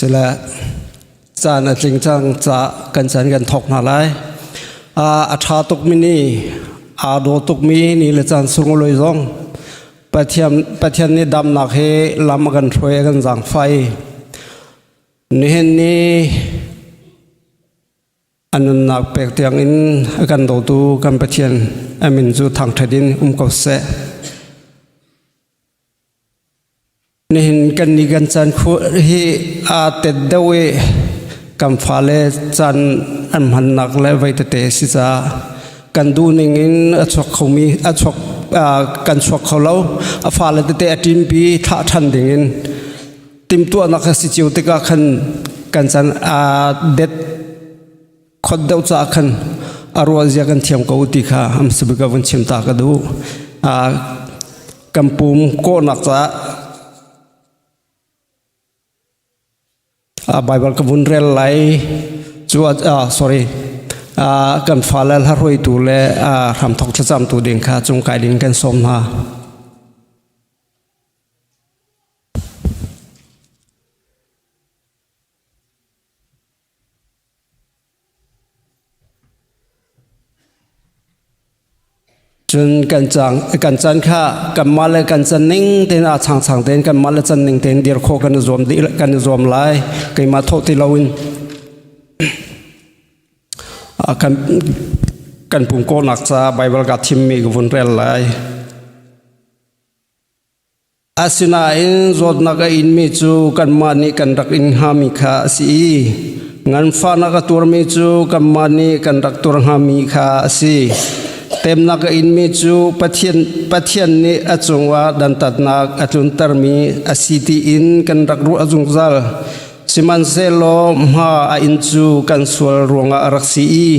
Sile caan a tling cang ca kan caan kan thawk hna lai. A ṭha tukmi ni, aa daw tukmi ni le caan sunglawi zong Pathian Pathian nih damnak he lam a kan hruai a kan zaangfah i nihin ni a nunnak pek tiang in a kan dawtu kan Pathian a min cu thangṭhat in um ko seh. Nihin kan ni kan caan khu hi aa tet deuh i kan fale caan an hmannak le vei tete si caah kan duh ning in a chuak khomi a chuak kan chuak kho lo. A fale tete a ṭimpi thlah ṭhan ding in timhtuahnak a si cio tikah khan kan caan aa det khot deuh caah khan a ruah zia kan thiam ko ti kha am sibik a vun chim ta ka duh. Kan pum kawhnak caah Bible ka vun rel lai cu sorry kan fale hla hruaitu le hramthok thlacamtu ding kha cungkai ding kan sawm hna. Cun kan cang kan can kha kanmah le kan can ning tein aa changchang tein kanmah le can ning tein dir khawh kan i zuam dih kan i zuam lai. Keimah thawh ti loin kan kan pumkawhnak ca Baibal ka thimmi ka vun rel lai. Asinain zawtnak a inmi cu kanmah nih kan rak in hngami kha a si i nganfahnak a tuarmi cu kanmah nih kan rak tuar hngami kha a si. Temnak a inmi cu Pathian, Pathian nih a cungah dantatnak a tluntermi a si tiin kan rak ruah zungzal. Sihmanhsehlaw hma a inn cu kan sual ruangah a rak si i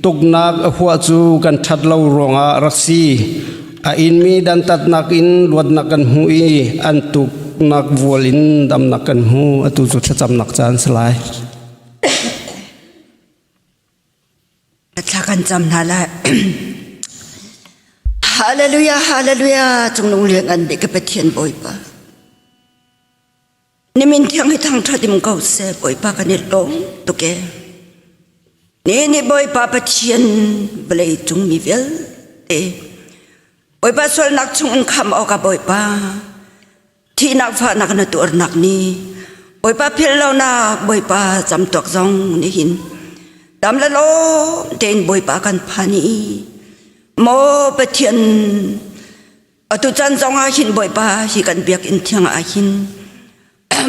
tuknak a huah cu kan ṭhat lo ruangah a rak si. A inmi dantatnak in luatnak kan hmu i an tuknak vual in damnak kan hmu. Atu cu thlacamnak caan si lai. Thla kan cam hna lai. Hallelujah, hallelujah, cunglung lian an bik ka Pathian Bawipa. Nimin thiang hi thangṭhat im ko seh, Bawipa kan i lawm tuk e. Ni ni Bawipa Pathian vawlei cung mi vialte Bawipa sualnak chung in kham awkah Bawipa thihnak fahnak na tuarnak ni Bawipa philh lonak Bawipa camtuak zong nihin dam le lawm tein Bawipa kan phan i maw Pathian Atu caan zong ah hin Bawipa hi kan biakinn thiang ah hin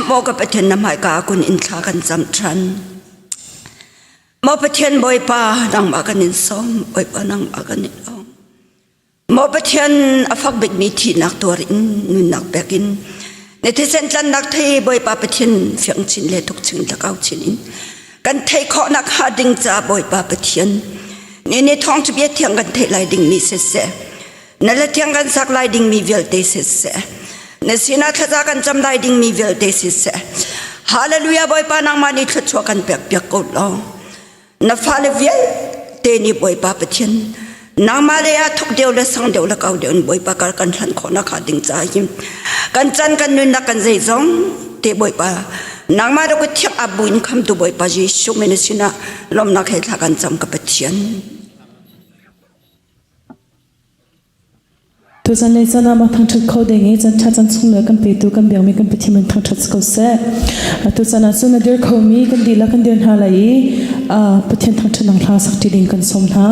maw ka Pathian na hmaika kun in thla kan cam ṭhan. Maw Pathian Bawipa nangmah kan in sawm, Bawipa nangmah kan in lawm. Maw Pathian a fak bikmi thihnak tuar in nunnak pek in na thisen tlannak thei Bawipa Pathian fiang chin le tuk chin lakau chin in kan theih khawhnak hnga ding ca Bawipa Pathian ni ni thawng cu bia thiang kan theih lai ding mi siseh Na le thiang kan sak lai dingmi vialte siseh, na sinah thlaza kan cam lai dingmi vialte siseh, Hallelujah Bawipa nangmah nih thluachuah kan pek piak ko law. Na fale vialte nih Bawipa Pathian nangmah le ah thuk deuh le sang deuh le kau deuh in Bawipa kar kan hlan khawh nak hnga ding ca hi kan chan kan nunnak kan zeizong te Bawipa nangmah ro ka thiang abu in khamtu Bawipa Jesuh min sinah lawmnak he thla kan cam ka Pathian. Tuzan le caan ah mah thangṭhat kho ding i caan ṭha caan chung le kan petu kan biakmi kan Pathian min thangṭhat si ko seh. Tuchan ah cun a dir khomi kan dihlak kan dir hna lai i Pathian thangṭhatnak hla sak ṭi ding kan sawm hna.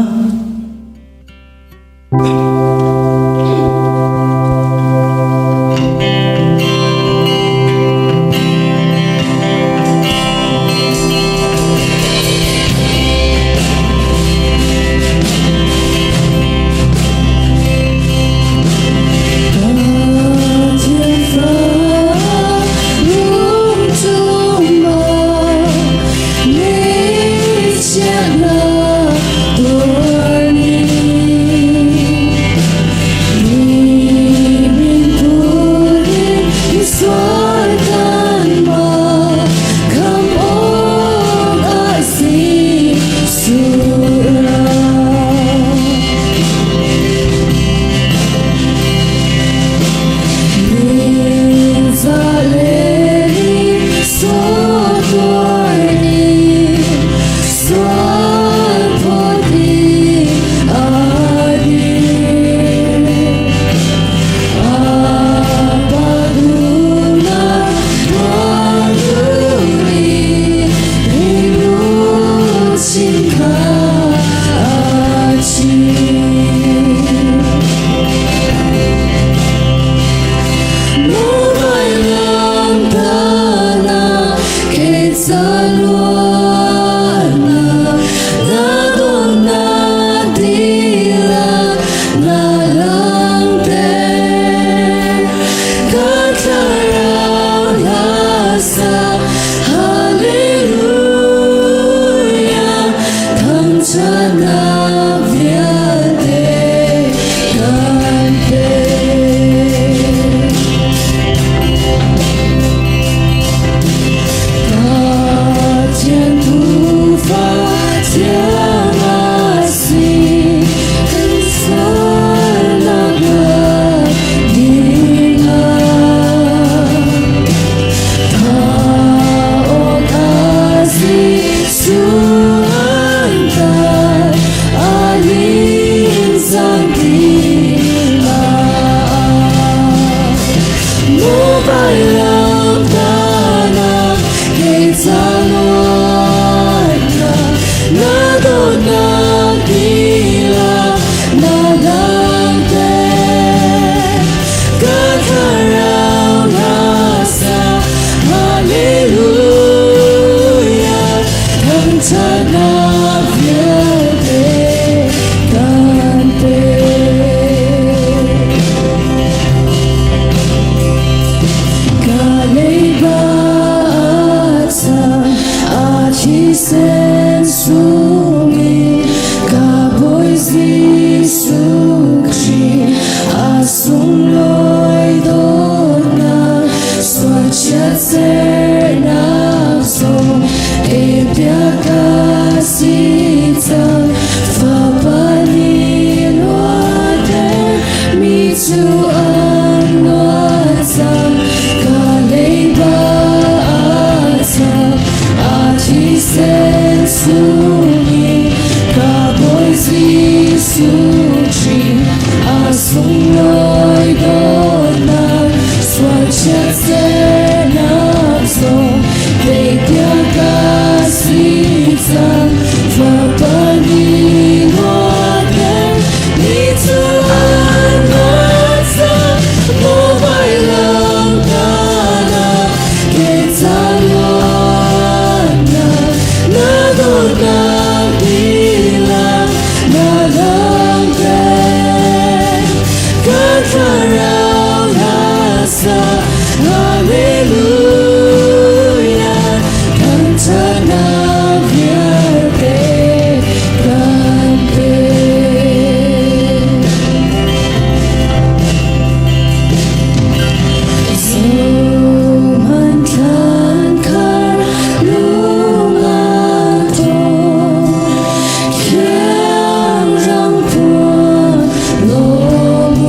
cu an luat cang, ka leiba a cham, a thisen sungin ka Bawi Jesuh Khrih a sunglawi dawtnak sual chiatsernak zong kei ka si cang fapa nih luatter ni cu an luat cang mobile lam kana ke ca luatnak na dawtnak lila na langhter ka thlarau hla sa Hallelujah thangṭhatnak vialte kan pek. Zohman thlan khar lung a thaw, khiang rang puan lawm u.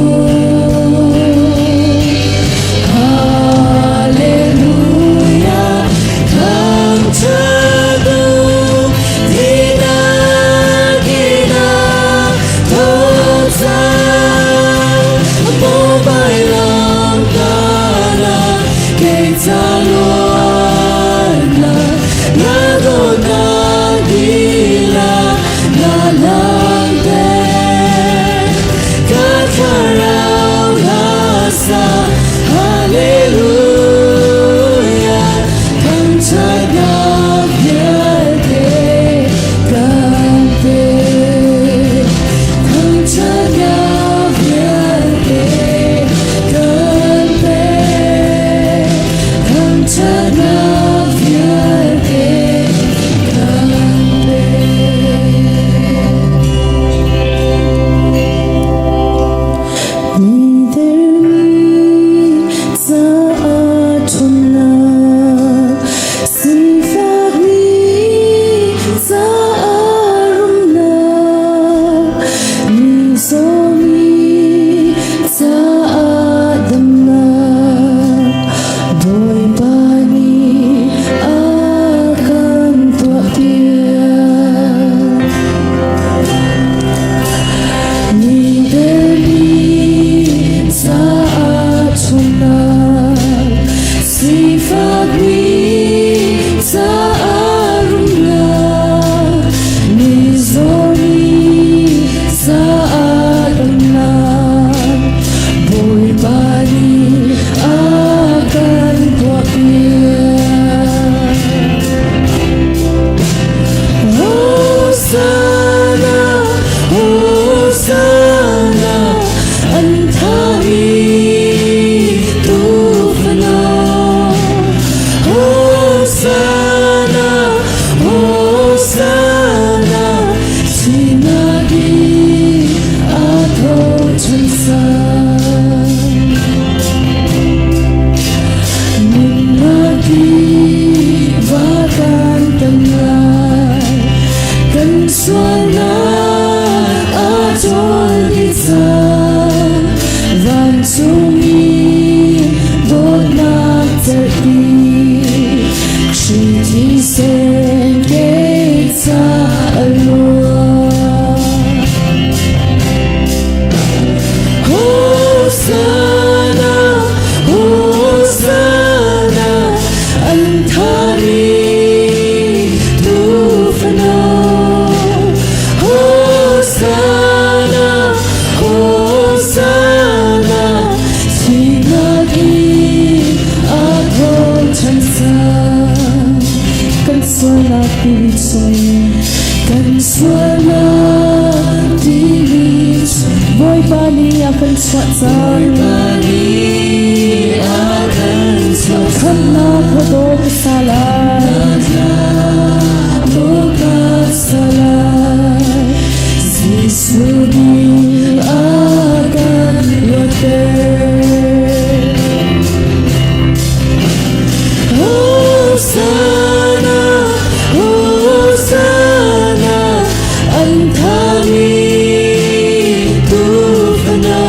Hallelujah, thangṭhat u, thihnak in a tho cang. Mobile lam kana kei ca luatnak na dawtnak lila na langhter ka thlarau hla sa Hallelujah thangṭhatnak vialte kan pek thangṭhatnak vialte kan pek thangṭhatnak vialte kan pek. Mi dermi caah ṭhawnnak, sifakmi caah rumnak, mi zawmi caah damnak, Bawipa nih a kan tuahpiak. Mi dermi caah ṭhawnnak, sifakmi caah rumnak, mi zawmi caah damnak, Bawipa nih a kan tuahpiak. Hosanna, Hosanna, an thami tuufano. Hosanna, Hosanna, thihnak in a tho ṭhan cang. Nunnak hi va kan tan lai, kan sualnak a ṭawl dih cang. Vancung i dawtnak cerhti, Khrih thisen kei ca a luang. Hosanna, Hosanna, an thami tuufano. Hosanna, Hosanna, thihnak in a tho ṭhan cang. Kan sualnak tili chungin, kan sualnak tili chung, Bawipa nih a kan chuah cang. Bawipa nih a kan chuah cang. Khamhnak hawdaw ka sa lai. Khamhnak ka sa lai. Jesuh nih a kan luatter. Hosanna, Hosanna, an thami tuufano.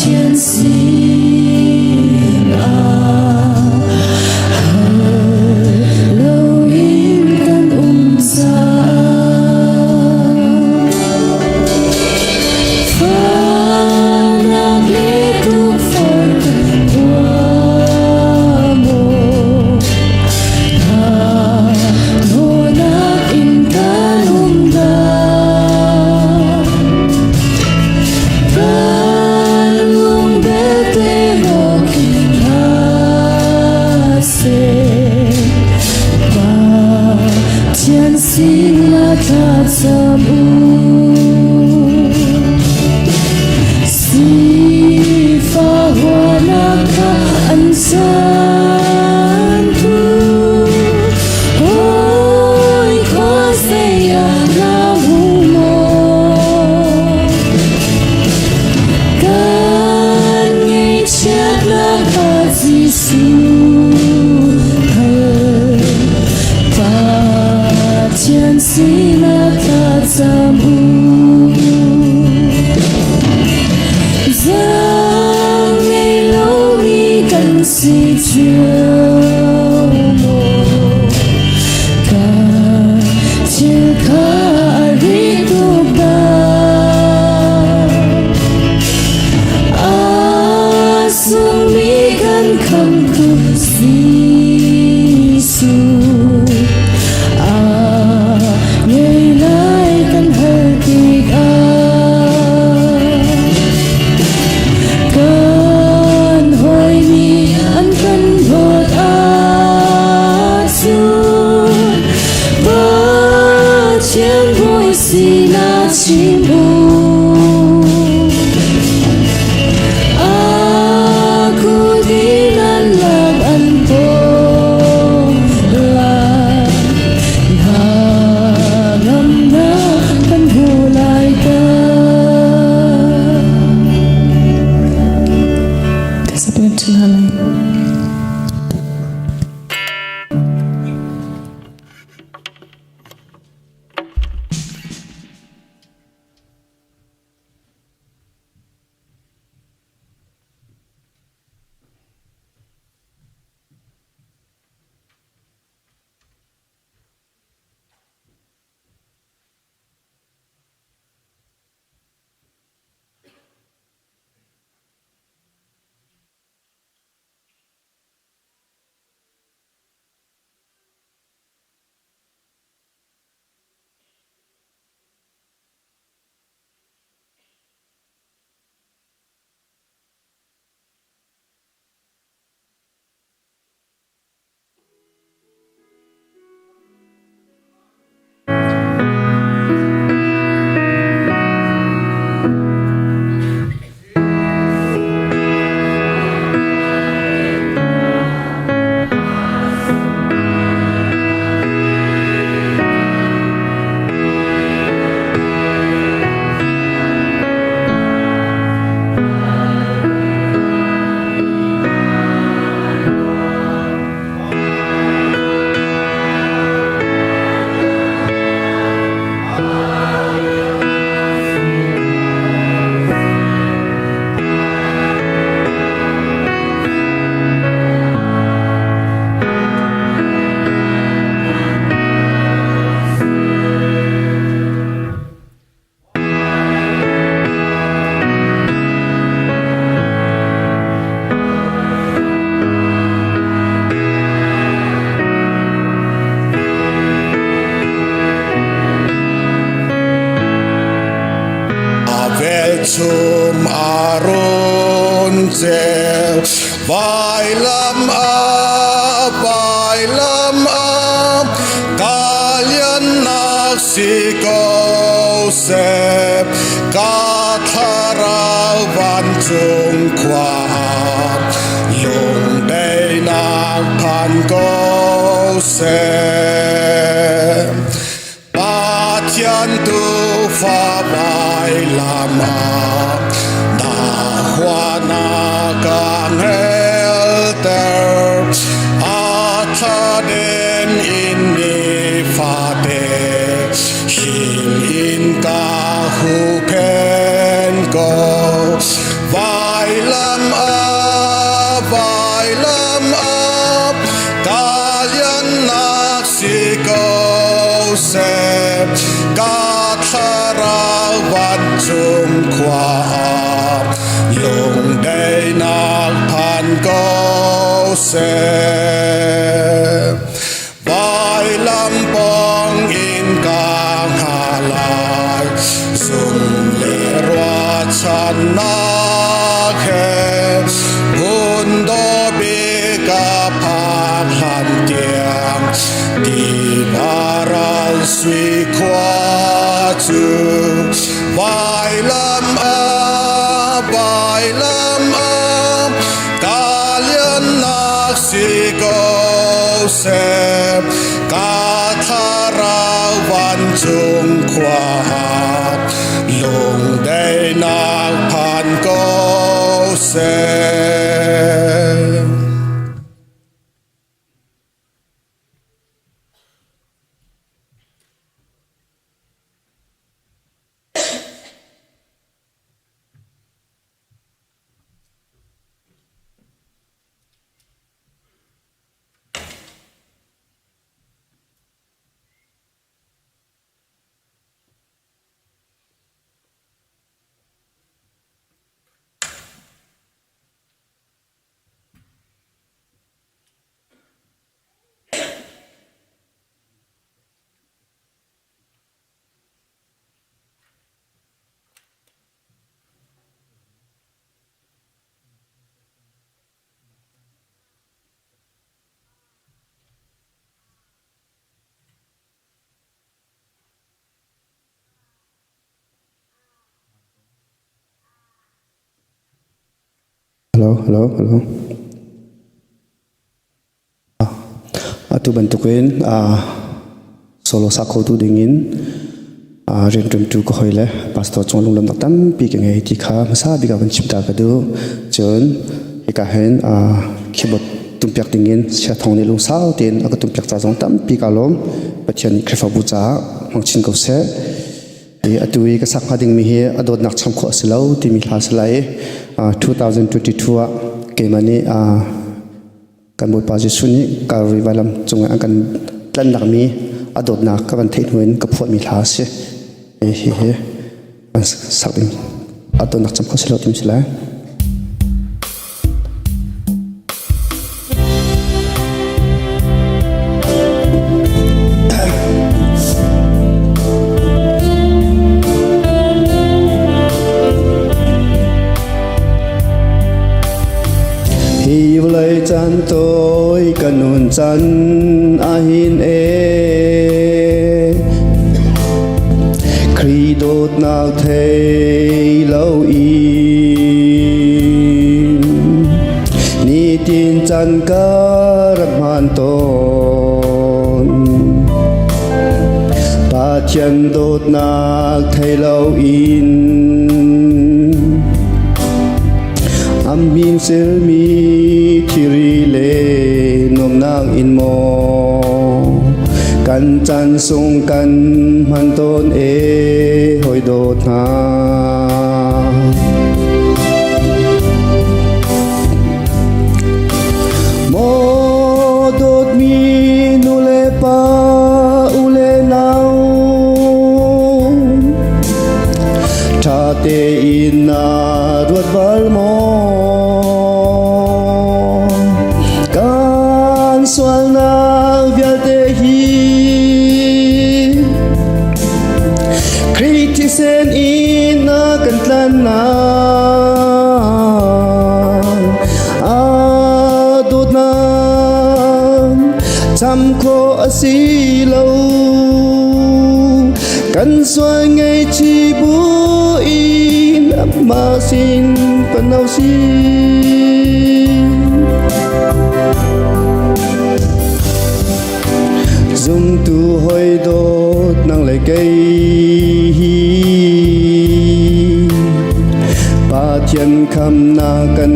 Pathian sinah hal loin kan um caah fahnak le tukforh kan huam maw? Hnahnawhnak in kan um dah? Kan lung belte rawk in hlah seh. Pathian sinah thlacam u. Sifah huanak kha an santu. Hawi khuazei ah na hmu maw? Kan ngaihchiatnak kha Jesuh hal. Pathian sinah thlacam u. Zaang ngei lomi kan si cio maw? Kan thil kha a ri tuk dah. A sungmi kan khamhtu Jesuh a ngei lai kan hal tikah. Kan hawi nih an kan dawt ahcun Pathian bawi sinah chim u. A kut in an lak an pawm lai. Hnangamnak kan hmu lai ta. Sabihin hna lai. A velchum a run ceu vailam a vailam a kaliannak si ko seh ka thlarau vancung khua ah lungdaihnak phan ko seh. Pathian tuufa vailam ah na huanak a ngelter a thladem in nifate him in ka huhphen ko. Vailam Lungdaihnak phan ko seh. Vailam pawng in ka hngah lai, zum le ruahchannak he hmun dawbik ka phak hlan tiang tiva ral sui khua cu vailam ah vailam ah ka liannak si ko seh ka thlarau vancung khua ah lungdaihnak phan ko seh. Hello, hello, hello. Atu bantukin solo sa khotu dingin rianṭuantu ka hoi le pastor cung lunglamnak tampi ka ngei ti kha hmasa bik ah van chim ta ka duh. Cun hika hin keyboard tumpiak dingin Saya Thawng nih lungsau tein a ka tumpiak ca zong tampi ka lawm. Pathian nih Khrihfabu caah hmang chin ko seh. Atu i ka sak hnga dingmi hi a dawtnak cham khawh a si lo timi hla a si lai i 2022 ah keimah nih kan Bawipa Jesuh nih Calvary vailam cungah an kan tlanhnak a dawtnak ka van theih hnu in ka phuahmi hla a si. Hi hi an sak ding a dawtnak cham khawh si lo timi si lai. Hi vawlei caan tawi ka nun can ahin e Khrih dawtnak thei lo in nitin can ka rak hman tawn Pathian dawtnak thei lo in Ammin sermi thiri le nuamnak in maw kan chan sung kan hman tawn e hoi dawt hna. Maw dawtmi nu le pa u le nau Ṭha tein na ruat bal maw? Kan sualnak vialte hi Khrih thisen in na kan tlannak aa dawtnak cham khawh a si lo. Kan sual ngaihchih bu in amah sin pano si. Zumtu hoi dawt nang le kei hi Pathian khamnak kan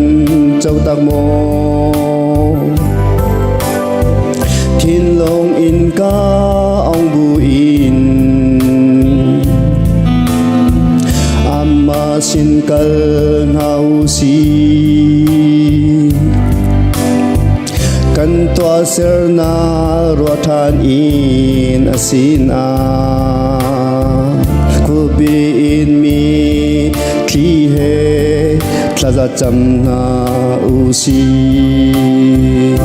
co tak maw? Thinlung in ka ong bu in Amma sin kal hna u si Kan tuah sernak ruah ṭhan in a sinah Khuapi in mi thli he Thlaza cam hna u sih.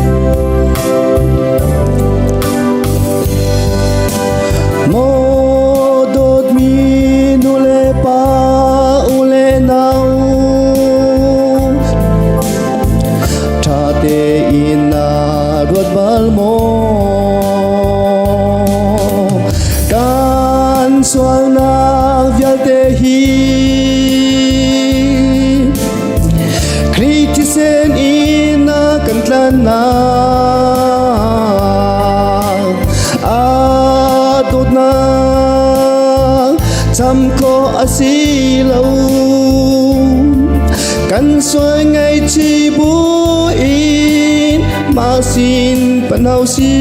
Maw dawtmi nu le pa u le nau ṭha tein na ruat bal maw? Kan sualnak vialte hi Khrih thisen in a kan tlannak a dawtnak cham khawh a si lo. Kan sual ngaihchih buin mah sin panau si.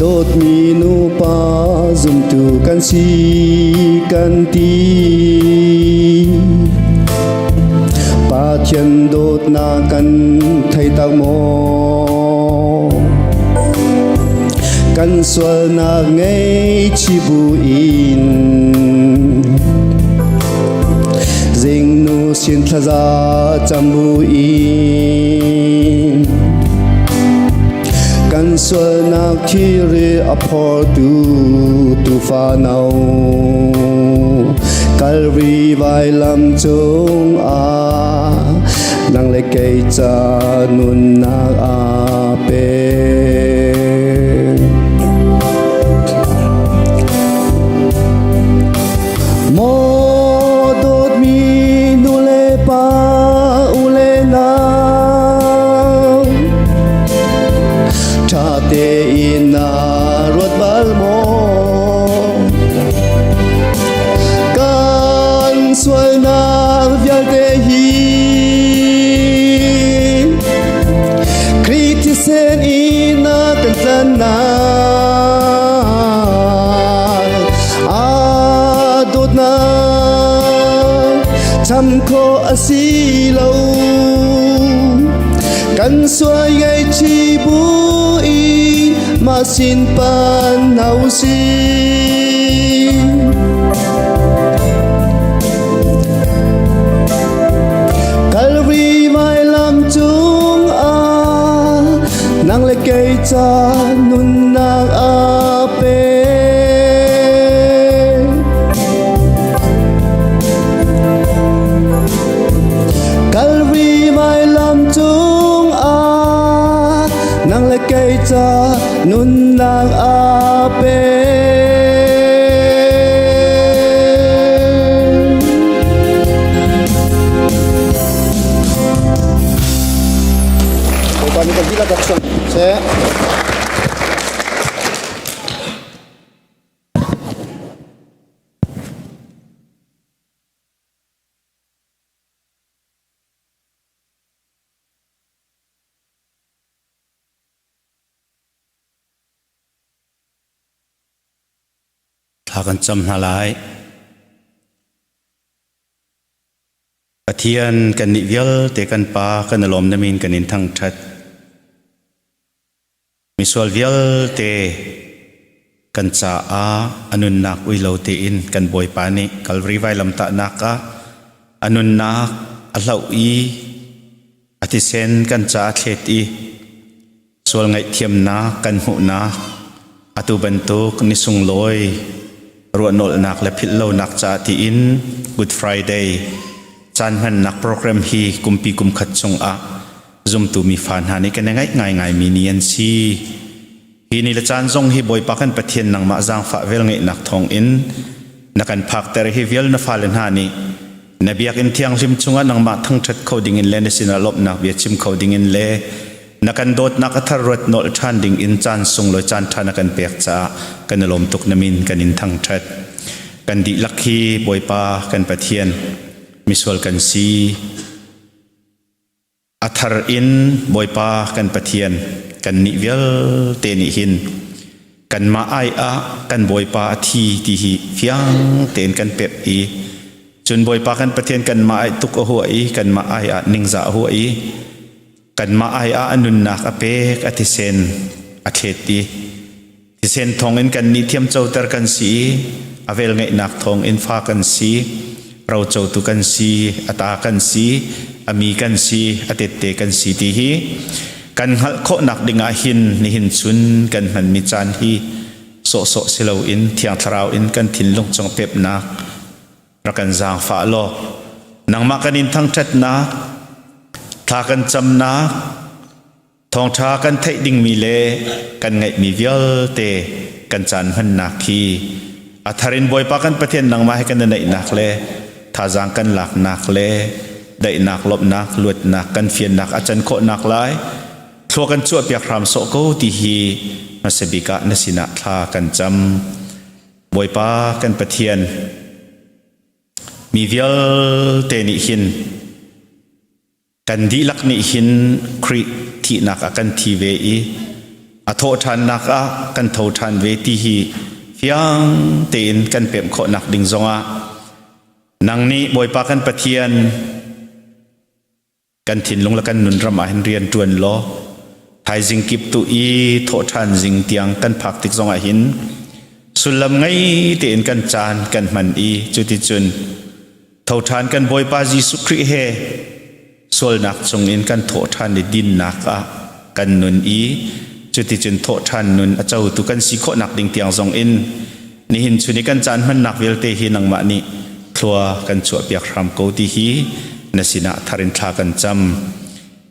Dawtmi nupa zumtu kan si kan ti. Pathian dawtnak kan thei tak maw? Kan sualnak ngei bu in zingnu sin thlaza cam bu in kan sualnak thilri a phortu tufa no Kalvari vailam cung ah nang le kei ca nunnak a pe. Maw dawtmi nu le pa u le nau ṭha tein na ruat bal maw? Kan sualnak vialte hi Khrih thisen in a kan tlannak aa dawtnak cham khawh a si lo. Kan sual ngaihchih bu in mah sin pan hna u sih. Kalvari vailam cung ah nang le kei ca nunnak a pe. Kalvari vailam cung ah nang le kei ca nunnak a pe. Bawipa nih kan dihlak rak seh. Thla kan cam hna lai. Pathian kannih vialte kan Pa kan i lawm na min kan in thangṭhat. Misual vialte kan caah a nunnak ui lo tein kan Bawipa nih Kalvari vailamtahnak ah a nunnak a hloh i a thisen kan caah a thlet i Sual ngaihthiamnak kan hmuhnak atu bantuk ni sunglawi ruahnolhnak le philhlonak caah tiin Good Friday caan hmannak program hi kumpi kumkhat chungah zumtu mifa hna nih kan i ngaih ngaingaimi ni an si. Hi ni le caan zong hi Bawipa kan Pathian nangmah zaangfah velngeihnak thawngin na kan phakter hi vial na fale hna nih na biakinn thianghlim chungah nangmah thangṭhat kho dingin le na sinah lawmhnak bia chim kho dingin le na kan dawtnak a thar ruat nolh ṭhan ding in caan sunglawi caan ṭha na kan pek caah kan i lawm tuk na min kan in thangṭhat. Kan dihlak hi Bawipa kan Pathian misual kan si. A thar in Bawipa kan Pathian kannih vialte nih hin kanmah ai ah kan Bawipa a thi ti hi fiang tein kan pep i Cun Bawipa kan Pathian kanmah ai tuk a hua i kanmah ai ah ningzah a hua i kanmah ai ah a nunnak a pek a thisen a thlet i thisen thawngin kan nih thiamcoter kan si i a velngeihnak thawngin fa kan si, rocotu kan si, a ta kan si, a mi kan si, a tette kan si ti hi kan hngalh khawhnak dingah hin nihin chun kan hmanmi caan hi sawhsawh si loin Thiang Thlarau in kan thinlung cung pepnak rak kan zaangfah law nangmah kan in thangṭhatnak, thla kan camnak, thawngṭha kan theih dingmi le kan ngeihmi vialte kan caan hmannak hi a thar in Bawipa kan Pathian nangmah he kan i naihnak le thazaang kan laknak le daihnak, lawmhnak, luatnak kan fiannak a can khawhnak lai thlua kan chuahpiak hram sawh ko ti hi hmasa bik ah na sinah thla kan cam. Bawipa kan Pathian, mi vialte nih hin kan dihlak nih hin Khrih thihnak ah kan thi ve i a thawhṭhannak ah kan tho ṭhan ve ti hi fiang tein kan pemh khawhnak ding zongah nang nih Bawipa kan Pathian kan thinlung le kan nun ram ah hin rian ṭuan law thaizing kip tu i thawhṭhan zing tiang kan phak tik zongah hin sullam ngei tein kan caan kan hman i cuticun thoṭhan kan Bawipa Jesuh Khrih he sualnak chungin kan thawhṭhan i dinnak ah kan nun i cuticun thawhṭhan nun a cotu kan si khawhnak ding tiang zong in nihin chun i kan caan hmannak vialte hi nangmah nih thlua kan chuahpiak hram ko ti hi na sinah tharin thla kan cam.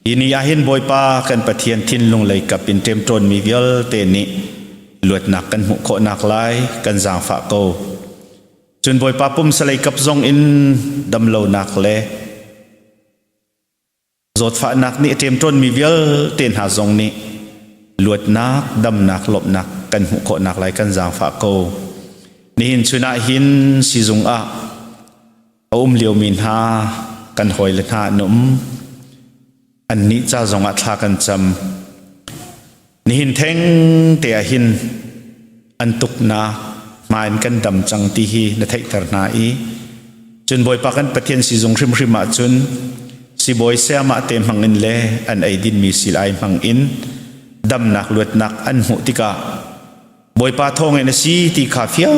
Hi ni ah hin Bawipa kan Pathian thinlung lei kap in ṭemṭawnmi vialte nih luatnak kan hmuh khawhnak lai kan zaangfah ko. Cun Bawipa pumsa lei kap zong in damlonak le Zawtfahnak nih a ṭemṭawnmi vialte hna zong nih luatnak, damnak, lawmhnak kan hmuh khawhnak lai kan zaangfah ko. Nihin chun ah hin sizung ah a um liomi hna kan hawile hna an um. Annih ca zong ah thla kan cam. Nihin theng te ah hin an tuknak hma in kan dam cang ti hi na theihter hna i cun Bawipa kan Pathian sizung hrimhrim ah cun sibawi sayamah te hmang in le an ei dinmi silai hmang in damnak luatnak an hmuh tikah Bawipa thawngin a si ti kha fiang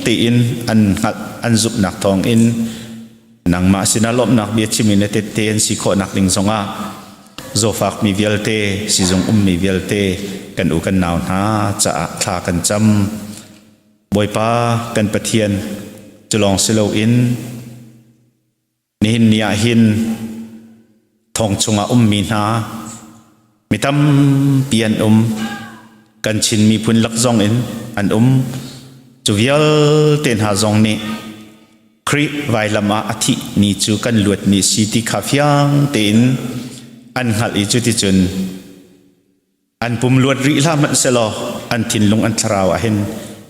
tein an hngalh an zumhnak thawngin nangmah sinah lawmhnak bia chim in na tette an si khawhnak ding zongah zawfak mi vialte sizung ummi vialte kan u kan nau hna caah thla kan cam. Bawipa kan Pathian, culawng si loin nihin ni ah hin thong chungah ummi hna mi tampi an um, kan Chin miphun lak zong in an um. Cu vialte hna zong nih Khrih vailam ah a thih ni cu kan luat ni si ti kha fiang tein an hngalh i cuticun an pum luat rih hlah hmanh selaw an thinlung an thlarau ah hin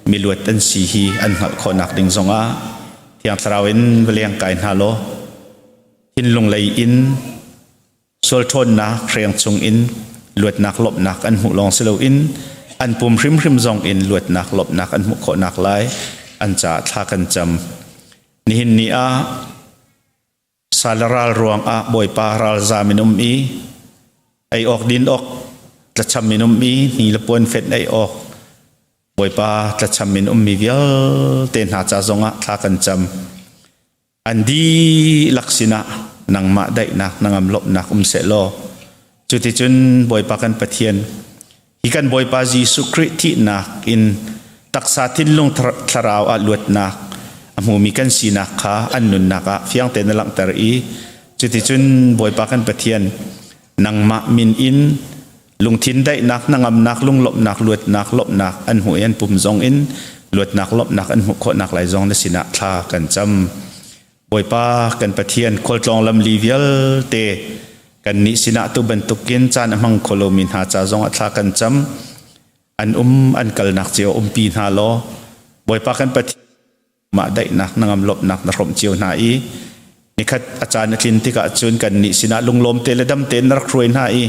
miluat an si hi an hngalh khawhnak ding zongah Thiang Thlarau in va leng kai hna law thinlung lei in sual ṭhawnnak hreng chungin luatnak lawmhnak an hmuh lawng si loin an pum hrimhrim zong in luatnak lawmhnak an hmuh khawhnak lai an caah thla kan cam. Nihin ni ah sal ral ruang ah Bawipa ralzam in um i ei awk din awk tlacham in um i hni le puan fenh ei awk Bawipa tlacham in ummi vialte hna ca zongah thla kan cam. An dihlak sinah nangmah daihnak nangam lawmhnak um sehlaw cuticun Bawipa kan Pathian hi kan Bawipa Jesuh Khrih thihnak in taksa thinlung thlarau ah luatnak a hmumi kan sinak kha an nunnak ah fiang tein na langhter i cuticun Bawipa kan Pathian nangmah min in lungthin daihnak hnangamnak lunglawmhnak luatnak lawmhnak an hmuh i an pum zong in luatnak lawmhnak an hmuh khawhnak lai zong na sinah thla kan cam. Bawipa kan Pathian, khualtlawng lamli vialte kannih sinah tu bantukin caan a hmang kho lomi hna ca zong ah thla kan cam. An um an kalnak cio umpi hna law Bawipa kan Pathian mah daihnak nangam lawmhnak na hrawmh cio hna i nikhat a caan a tlin tikah cun kannih sinah lunglawm te le dam tein na rak hruai hna i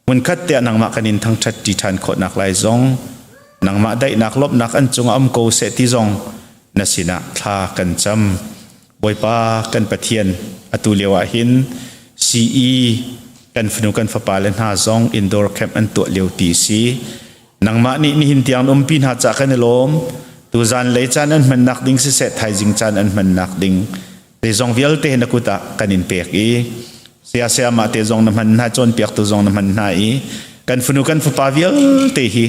hmunkhat te ah nangmah kan in thangṭhat ṭi ṭhan khawhnak lai zong nangmah daihnak lawmhnak an cungah um ko seh ti zong na sinah thla kan cam. Bawipa kan Pathian atu lio ah hin CE kan fanu kan fapa le hna zong indoor camp an tuah lio ti si. Nangmah nih nihin tiang na umpi hna cah kan i lawm. Tuzan lei caan an hmannak ding siseh thaizing caan an hmannak ding zeizong vialte na kut ah kan in pek i saya sayamah te zong na hman hna cawnpiaktu zong na hman hna i kan fanu kan fapa vialte hi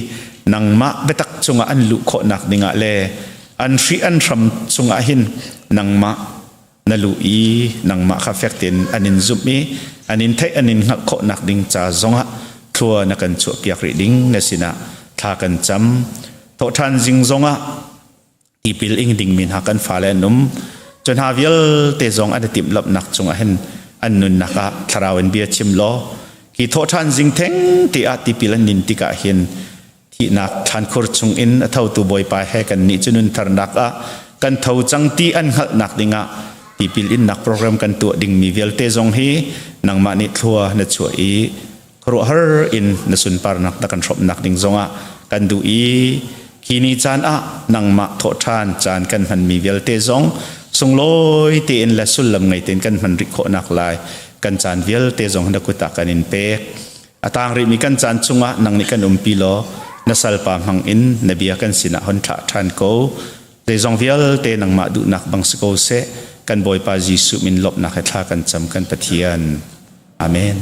nangmah biatak chungah an luh khawhnak dingah le an hri an hram chungah hin nangmah na luh i nangmah kha fek tein an in zumh i an in theih an in hngalh khawhnak ding ca zongah thlua na kan chuahpiak rih ding na sinah thla kan cam. Thawhṭhan zing zongah tipil ing dingmi hna kan fale an um. Cu hna vialte zong an i timhlamhnak cungah hin an nunnak ah thlarau in bia chim law hi thawhṭhan zing theng te ah tipil an nin tikah hin thihnak thlankhur chungin a thotu Bawipa he kan nih cu nuntharnak ah kan tho cang ti an hngalhnak dingah tipil innak program kan tuah dingmi vialte zong hi nangmah nih thlua na chuah i khuaruahhar in na sunparnak na kan hrawmhnak ding zongah kan duh i khi ni caan ah nangmah thawhṭhan caan kan hmanmi vialte zong sunglawi tein le sullam ngei tein kan hman rih khawhnak lai kan caan vialte zong na kut ah kan in pek. A tang rihmi kan caan chungah nang nih kan umpi law na salpa hmang in na bia kan sinah hon thlah ṭhan ko. Zeizong vialte nangmah duhnak bang si ko seh. Kan Bawipa Jesuh min lawmhnak he thla kan cam kan Pathian. Amen.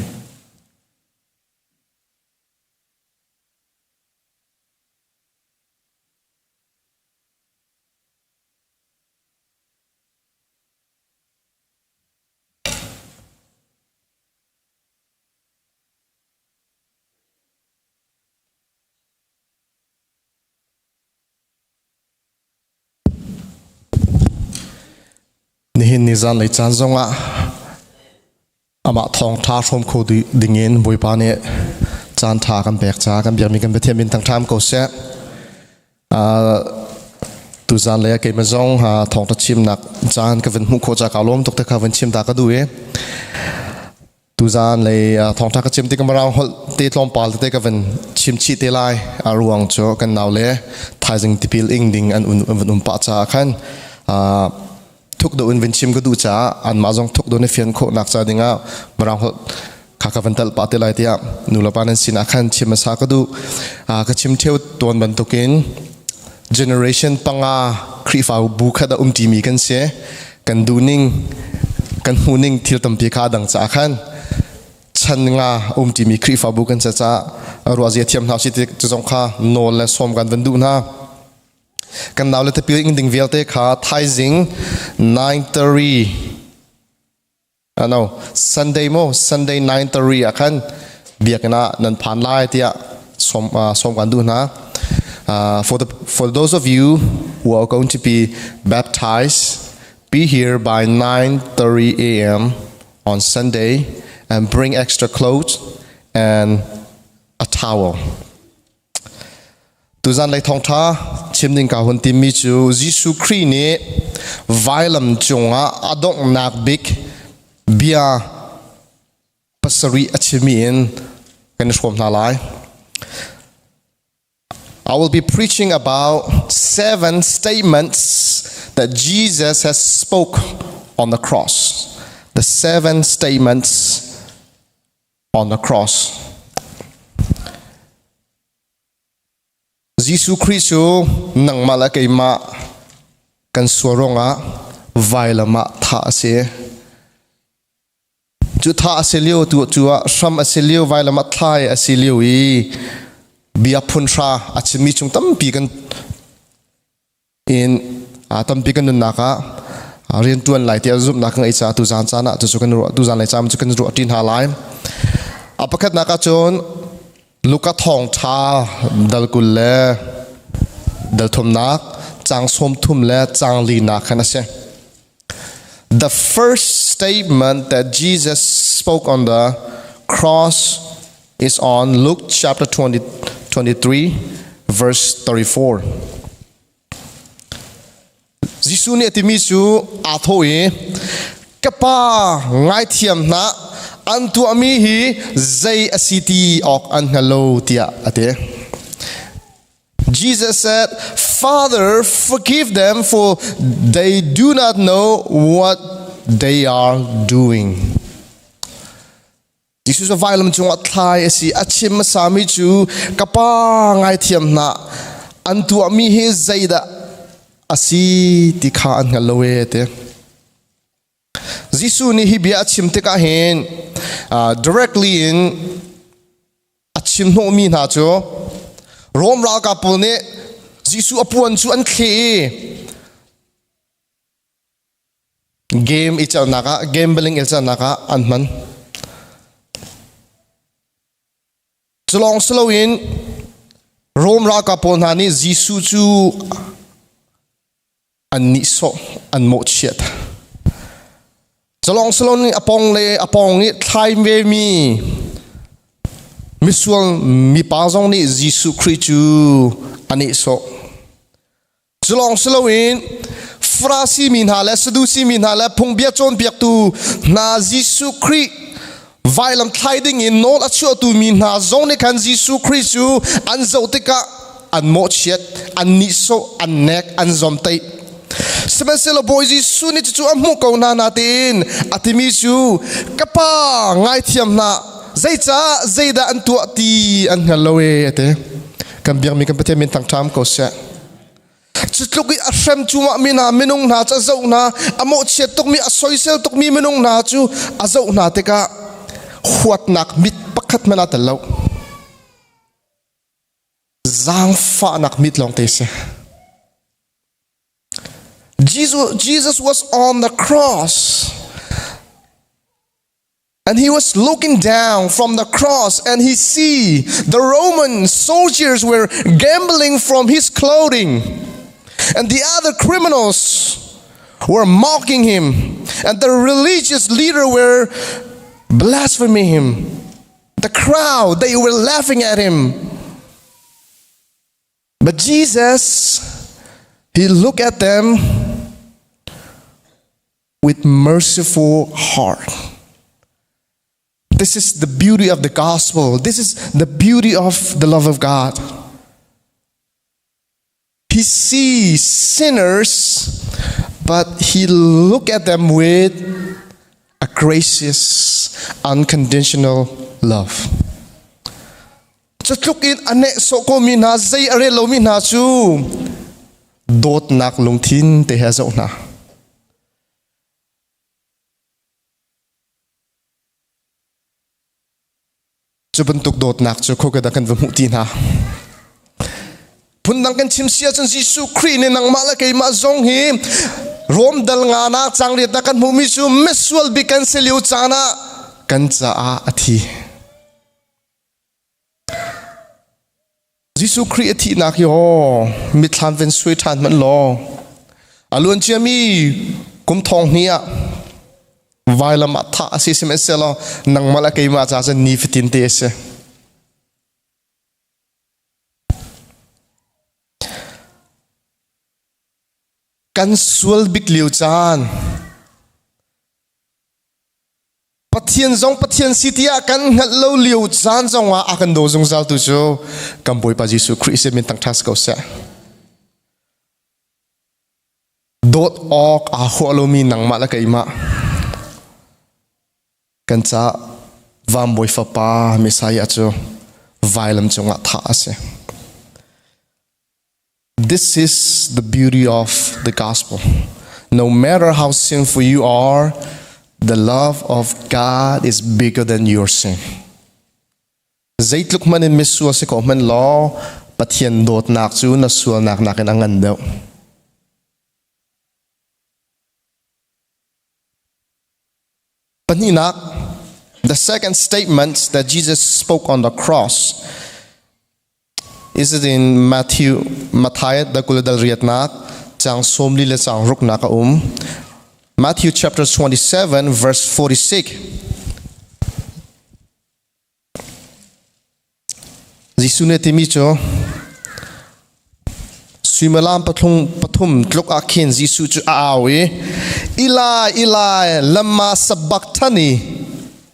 Nihin ni zanlei caan zongah amah thawngṭha hrawm kho dingin Bawipa nih caan ṭha kan pek caah kan biakmi kan Pathian min thangṭham ko seh. Tuzan lei ah keimah zong thawngṭha chimnak caan ka van hmuh khawh caah kaa lawm tuk te kha van chim ta ka duh i tuzan lei thawngṭha ka chim tik Mirang holh te tlawmpal tete ka van chim chih te lai. A ruang cu kan nau le thaizing tipil ing ding an van um pah caah khan thuk deuh in van chim ka duh caah anmah zong thuk deuh na fian khawhnak ca dingah Mirang holh kha ka van tal pah te lai tiah nulepa nan sinah khan chim hmasa ka duh. Ka chim theo tuan bantukin generation panga Khrihfa bu khat a um ṭimi kan si. Kan duhning kan hmuhning thil tampi kha a dang caah khan chan nga um ṭimi Khrihfabu kan si caah ruahzia thiam hna usih ti zong kha nawl le sawm kan van duh hna. Kan nau le tipil ing ding vialte kha thaizing 9:30 no Sunday mo Sunday 9:30 ah khan biakinn ah nan phan lai tiah som som kan duh hna. For those of you who are going to be baptized, be here by 9:30 a.m. on Sunday and bring extra clothes and a towel. Tuzan lei thawngṭha chim ding ka hun timmi cu Jesuh Khrih nih vailam cungah a donghnak bik bia pasarih a chimmi in kan i hrawm hna lai. I will be preaching about seven statements that Jesus has spoke on the cross. The seven statements on the cross. Jesuh Khrih cu nangmah le keimah kan sual ruangah vailam ah thah a si. Cu thah a si lio tu cu ah hram a si lio vailam ah thlai a si lio i bia phun hra a chimmi chung tampi kan in tampi kan nunnak ah rian ṭuan lai tiah zumhnak ka ngeih caah tuzan caan ah cucu kan ruah tuzan lei caan cu kan ruah ṭi hna lai. A pakhatnak ah cun Luka thawngṭha dal 20 le dal thumnak caang 30 le caang linak khan a si. The first statement that Jesus spoke on the cross is on Luke chapter 20, 23 verse 34. Jesuh nih a timi cu aa thawh i ka pa ngaithiam hna an tuahmi hi zei a si ti awk an hngal lo tiah a ti. Jesus said, Father, forgive them for they do not know what they are doing. Jesus cu vailam cungah thlai a si. A chim hmasami cu ka pa ngaithiam hna an tuahmi hi zeidah a si ti kha an hngal lo e ti. Jesuh nih hi bia a chim tikah hin directly in a chim hnawhmi hna cu Rom ralkap pawl nih Jesuh a puan cu an thleh i Game i celhnak ah gambling i celhnak ah an hman. Culawng si loin Rom ralkap pawl hna nih Jesuh cu an nihsawh, an mawhchiat. Culawng si loin a pong le a pawng i thlai vemi misual mipa zong nih Jesuh Khrih cu a nehsawh. Culawng si loin Farasi mi hna le Sadusi mi hna le phungbia cawnpiaktu hna Jesuh Khrih vailam thlai ding in nawl a chuahtu mi hna zong nih khan Jesuh Khrih cu an zoh tikah an mawhchiat, an nihsawh, an nek, an zomtaih. Sihmanhsehlaw Bawi Jesuh nih cucu a hmuh ko hna natein a timi cu ka pa ngaithiam hna zeicah zeidah an tuah ti an hngal lo e a ti. Kan biakmi kan Pathian min thangṭham ko seh. Cutluk i a hrem cuahmah mi hna minung hna cu a zoh hna, a mawhchiat tukmi, a soisel tukmi minung hna cu a zoh hna tikah huatnak mit pakhat hmanh aa tel lo. Zaangfahnak mit lawng te si. Jesus, Jesus was on the cross. And he was looking down from the cross and he see the Roman soldiers were gambling from his clothing. And the other criminals were mocking him. And the religious leader were blaspheming him. The crowd, they were laughing at him. But Jesus, he looked at them with merciful heart. This is the beauty of the gospel. This is the beauty of the love of God. He sees sinners, but he look at them with a gracious, unconditional love. Cutluk in a nehsawh komi hna zei a rel lomi hna cu dawtnak lungthin te he zoh hna. Cu bantuk dawtnak cu khoika dah kan va hmuh ti hna. Phundang kan chim si ahcun Jesuh Khrih nih nangmah le keimah zong hi Rom dal nga nak cangriat ah kan hmuhmi cu misual bik kan si lio caan ah kan caah a thi. Jesuh Khrih a thihnak hi aw mitthlam ven suai ṭhan hmanh law a luan ciami kum thong hnih ah vailam ah thah a si sihmanhsehlaw nangmah le keimah ca cun nifatin te a si. Kan sual bik lio caan Pathian zong Pathian si tiah kan hngalh lo lio caan zongah a kan daw zungzal tu cu kan Bawipa Jesuh Khrih sin min thangṭhat ko seh. Dawt awk aa huah lomi nangmah le keimah kan ca Vanbawi Fapa Messiah cu vailam cungah thah a si. This is the beauty of the gospel. No matter how sinful you are, the love of God is bigger than your sin. Zeitluk hmanh in misual si ko hmanh law Pathian dawtnak cu na sualnak nakin a ngan deuh. Pahnihnak, the second statement that Jesus spoke on the cross is it in Matthew, Matthai da kul dal riatnak, chang sawmli le chang ruknak a um. Matthew chapter 27 verse 46. Jesuh nih a timi cu suimilam pathum, pathum tluk ah khin Jesuh cu a au i Eli, Eli, lama sabachthani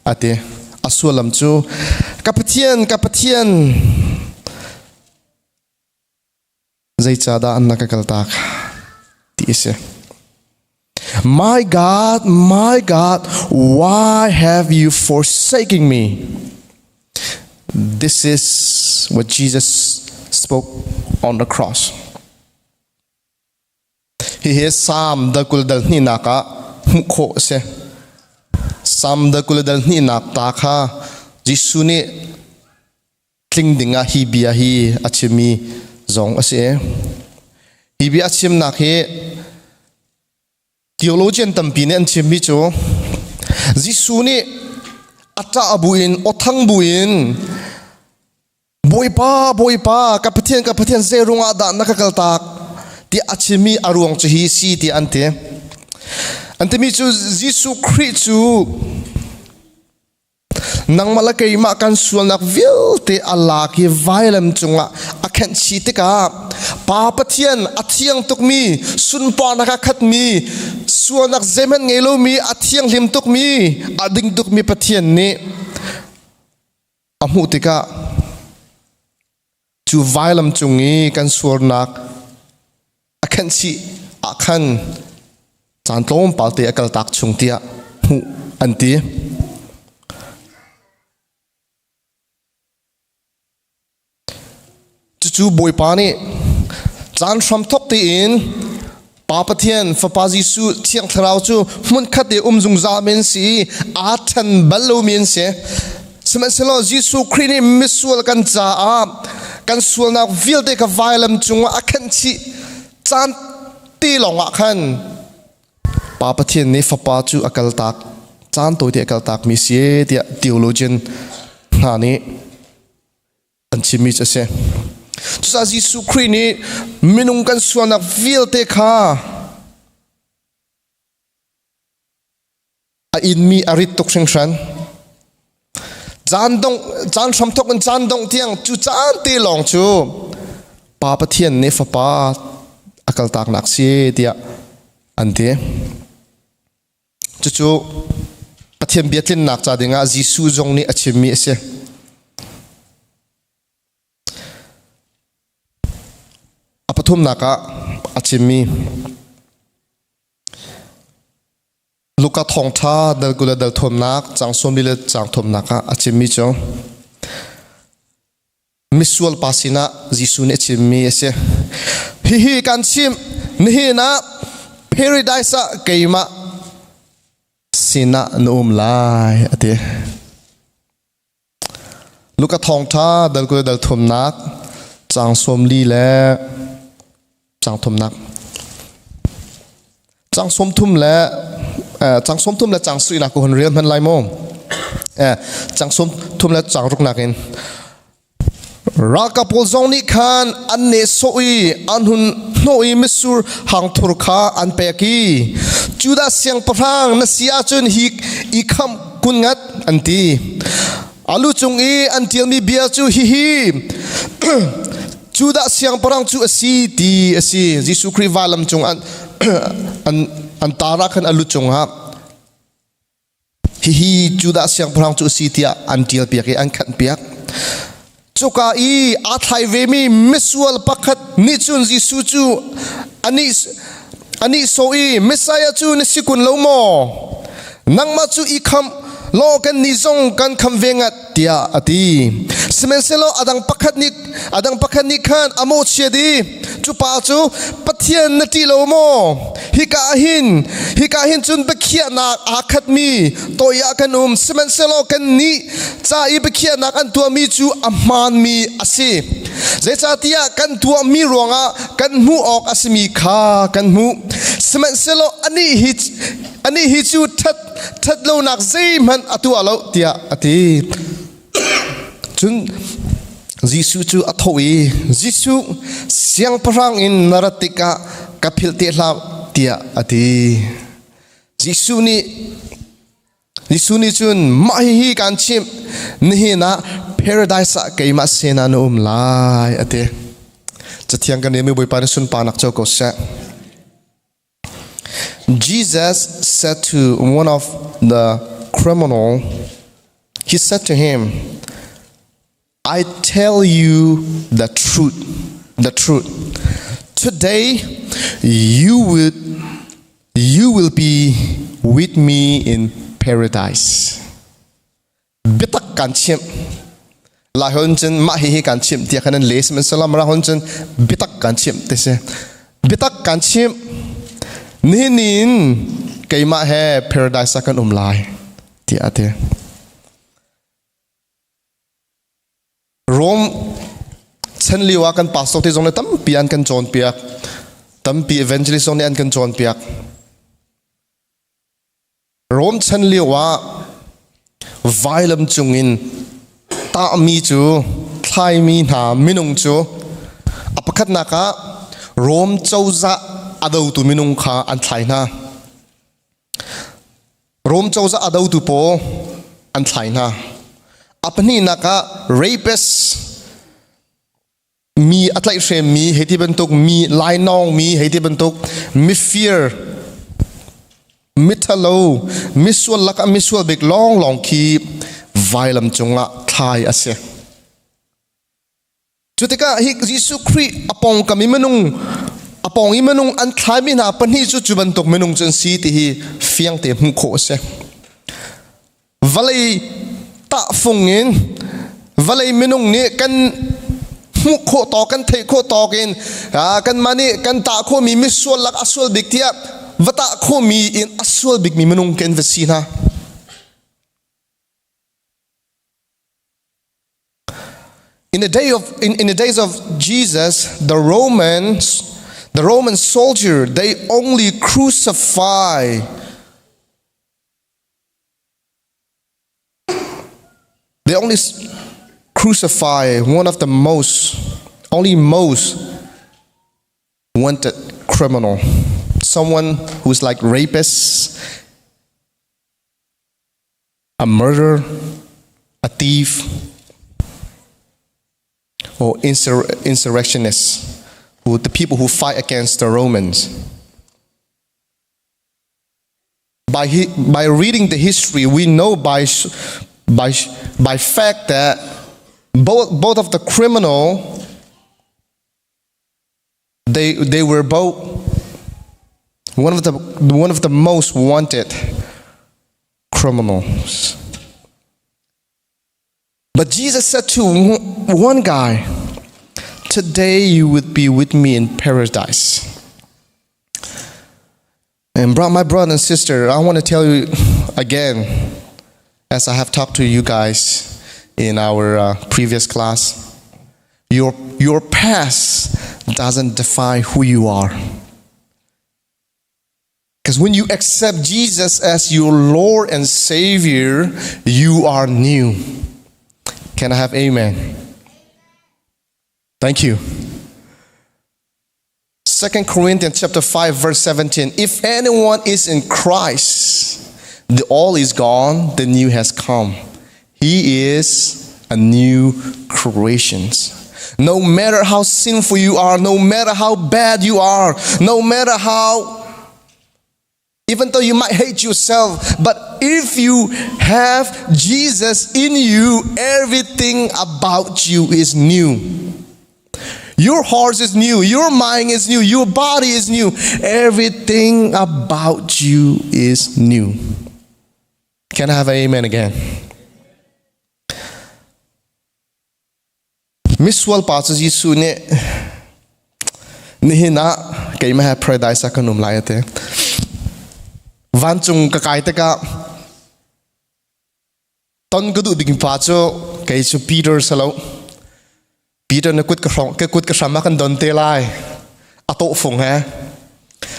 a ti. A sullam cu ka Pathian, ka Pathian, Zeicahdah na ka kaltak? Ti a si. My God, my God, why have you forsaken me? This is what Jesus spoke on the cross. Hihi Salm dal 20 dal hnihnak ah hmuh khawh a si. Salm dal 20 dal hnihnak ta kha Jesuh nih tling ding ah hi bia hi a chimmi zong a si. Hi bia a chimnak hi theologian tampi nih an chimmi cu Jesuh nih a ṭah buin aw thang buin Bawipa, Bawipa, ka Pathian, ka Pathian, zei ruangah dah na ka kaltak? tiah a chimmi a ruang cu hi si tiah an ti. An timi cu Jesuh Khrih cu nangmah le keimah kan sualnak vialte a lak i vailam cungah a khenh chih tikah Pa Pathian a thiang tukmi, sunparnak a khatmi, sualnak zeihmanh ngei lomi, a thianghlim tukmi, a ding tukmi Pathian nih a hmuh tikah cu vailam cung i kan sualnak a khenh chih ah khan caan tlawmpal te a kaltak chung tiah hmuh an ti. Cucu Bawipa nih caan hramthawk tein Pa Pathian, Fapa Jesuh, Thiang Thlarau cu hmunkhat i um zungzal men si i aa ṭhen bal lomi an si. Sihmanhsehlaw Jesuh Khrih nih misual kan caah kan sualnak vialte kha vailam cungah a khenh chih caan te lawngah khan Pa Pathian nih Fapa cu a kaltak caan tawite a kaltakmi si tiah theologian hna nih an chimmi cu a si. Cucaah Jesuh Khrih nih minung kan sualnak vialte kha a inmi a rit tuk hringhran. Caan dongh, caan hramthok in caan dongh tiang cu caan te lawng cu Pa Pathian nih Fapa a kaltaknak si tiah an ti. Cucu Pathian bia tlinnak ca dingah Jesuh zong nih a chimmi a si. A pathumnak ah a chimmi Luka thawngṭha dal 20 le dal thumnak cang 40 le cang thumnak ah a chimmi cu misual pa sinah Jesuh nih a chimmi a si. Hihi kan chimh, nihin ah paradise ah keimah sinah na um lai a ti. Luka thawngṭha dal 20 dal thumnak cang 40 le cang thumnak cang 30 le cang 30 le cang suinak ko hun rel hman lai mu cang 30 le cang ruknak in ralkap pawl zong nih khan an nehsawh i an hun hnawh i mitsur hangthur kha an pek i Judah siangpahrang na si ahcun hi i khamh kun ngat an ti a lu cung i an ṭialmi bia cu hihi Judah siangpahrang cu a si ti a si. Jesuh Khrih vailam cung an an an tar ah khan a lu cungah hihi Judah siangpahrang cu a si tiah an ṭial piak i an khanh piak. Cuka i aa thlai vemi misual pakhat nih cun Jesuh cu anih anih sawh i Messiah cu na si kun lo maw? Nangmah cu i khamh law kannih zong kan khamh ve ngat tiah a ti. Sihmanhsehlaw a dang pakhat nih khan a mawhchiat i cu pa cu Pathian na ṭih lo maw? Hika hin cun biakhiahnak aa khatmi toi ah kan um. Sihmanhsehlaw kannih ca i biakhiahnak an tuahmi cu a hmaanmi a si. Zeicahtiah kan tuahmi ruangah kan hmuh awk a simi kha kan hmuh. Sihmanhsehlaw anih hi cu ṭhat ṭhatlonak zeihmanh a tuah lo tiah a ti. Cun Jesuh cu a tho i Jesuh siangpahrang in na rat tikah ka philh te hlah tiah a ti. Jesuh nih cun mah hihi kaan chimh nihin ah paradise ah keimah sinah na um lai a ti. Cathiang kan rel mi Bawipa nih sunparnak co ko seh. Jesus said to one of the criminal, he said to him, I tell you the truth, the truth. Today you will you will be with me in paradise. Biatak kan chimh. Lai hon cun mah hi hi kan chimh tiah khan an le sihmanhsehlaw mara hon cun biatak kan chimh ti si. Biatak kan chimh. Nihin in keimah he paradise ah kan um lai tiah a ti. Rome chan lio ah kan pastor te zong le tampi an kan cawnpiak. Tampi evangelist zong nih an kan cawnpiak. Rome chan lio ah vailam cungin tahmi cu thlaimi hna minung cu a pakhatnak ah Rome cozah a dotu minung kha an thlai hna. Rom cozah a dotu pawl an thlai hna. A pahnihnak ah rapist mi a tlaihhremmi hei ti bantuk mi lainawngmi hei ti bantuk mifir mithalo misual lakah misual bik lawnglawng khi vailam cungah thlai a si. Cu tikah hi Jesuh Khrih a pawngkam i minung a pawng i minung an thlaimi hna pahnih cu cu bantuk minung cu an si ti hi fiang te hmuh khawh a si. Vawlei tahfung in vawlei minung nih kan hmuh khawh tawk kan theih khawh tawk in kanmah nih kan tah khawhmi misual lak a sual bik tiah va tah khawhmi in a sual bikmi minung kan va si hna. In the day of in, in the days of Jesus, the Romans, the Roman soldier, they only crucify they only crucify one of the most only most wanted criminal someone who's like rapist a murderer, a thief, or insur- insurrectionists, who the people who fight against the Romans. By, he, by reading the history, we know by, by, by fact that both, both of the criminal they, they were both one of the, one of the most wanted criminals. But Jesus said to one guy, Today you would be with me in paradise. And my brother and sister, I want to tell you again, as I have talked to you guys in our uh, previous class, your, your past doesn't define who you are. Because when you accept Jesus as your Lord and Savior, you are new. Can I have amen? Thank you. 2 Corinthians chapter 5 verse 17 If anyone is in Christ the old is gone the new has come he is a new creation no matter how sinful you are no matter how bad you are no matter how even though you might hate yourself, but if you have Jesus in you, everything about you is new. Your heart is new, your mind is new, your body is new. Everything about you is new. Can I have an amen again? Misual pa cu Jesuh nih nihin ah keimah he paradise ah kan um lai a ti. Vancung ka kai tikah ton ka duh ding pa cu kei cu Peter si lo. Peter na kut ka hrong ka kut ka hram ah kan don te lai. A tawhfung he.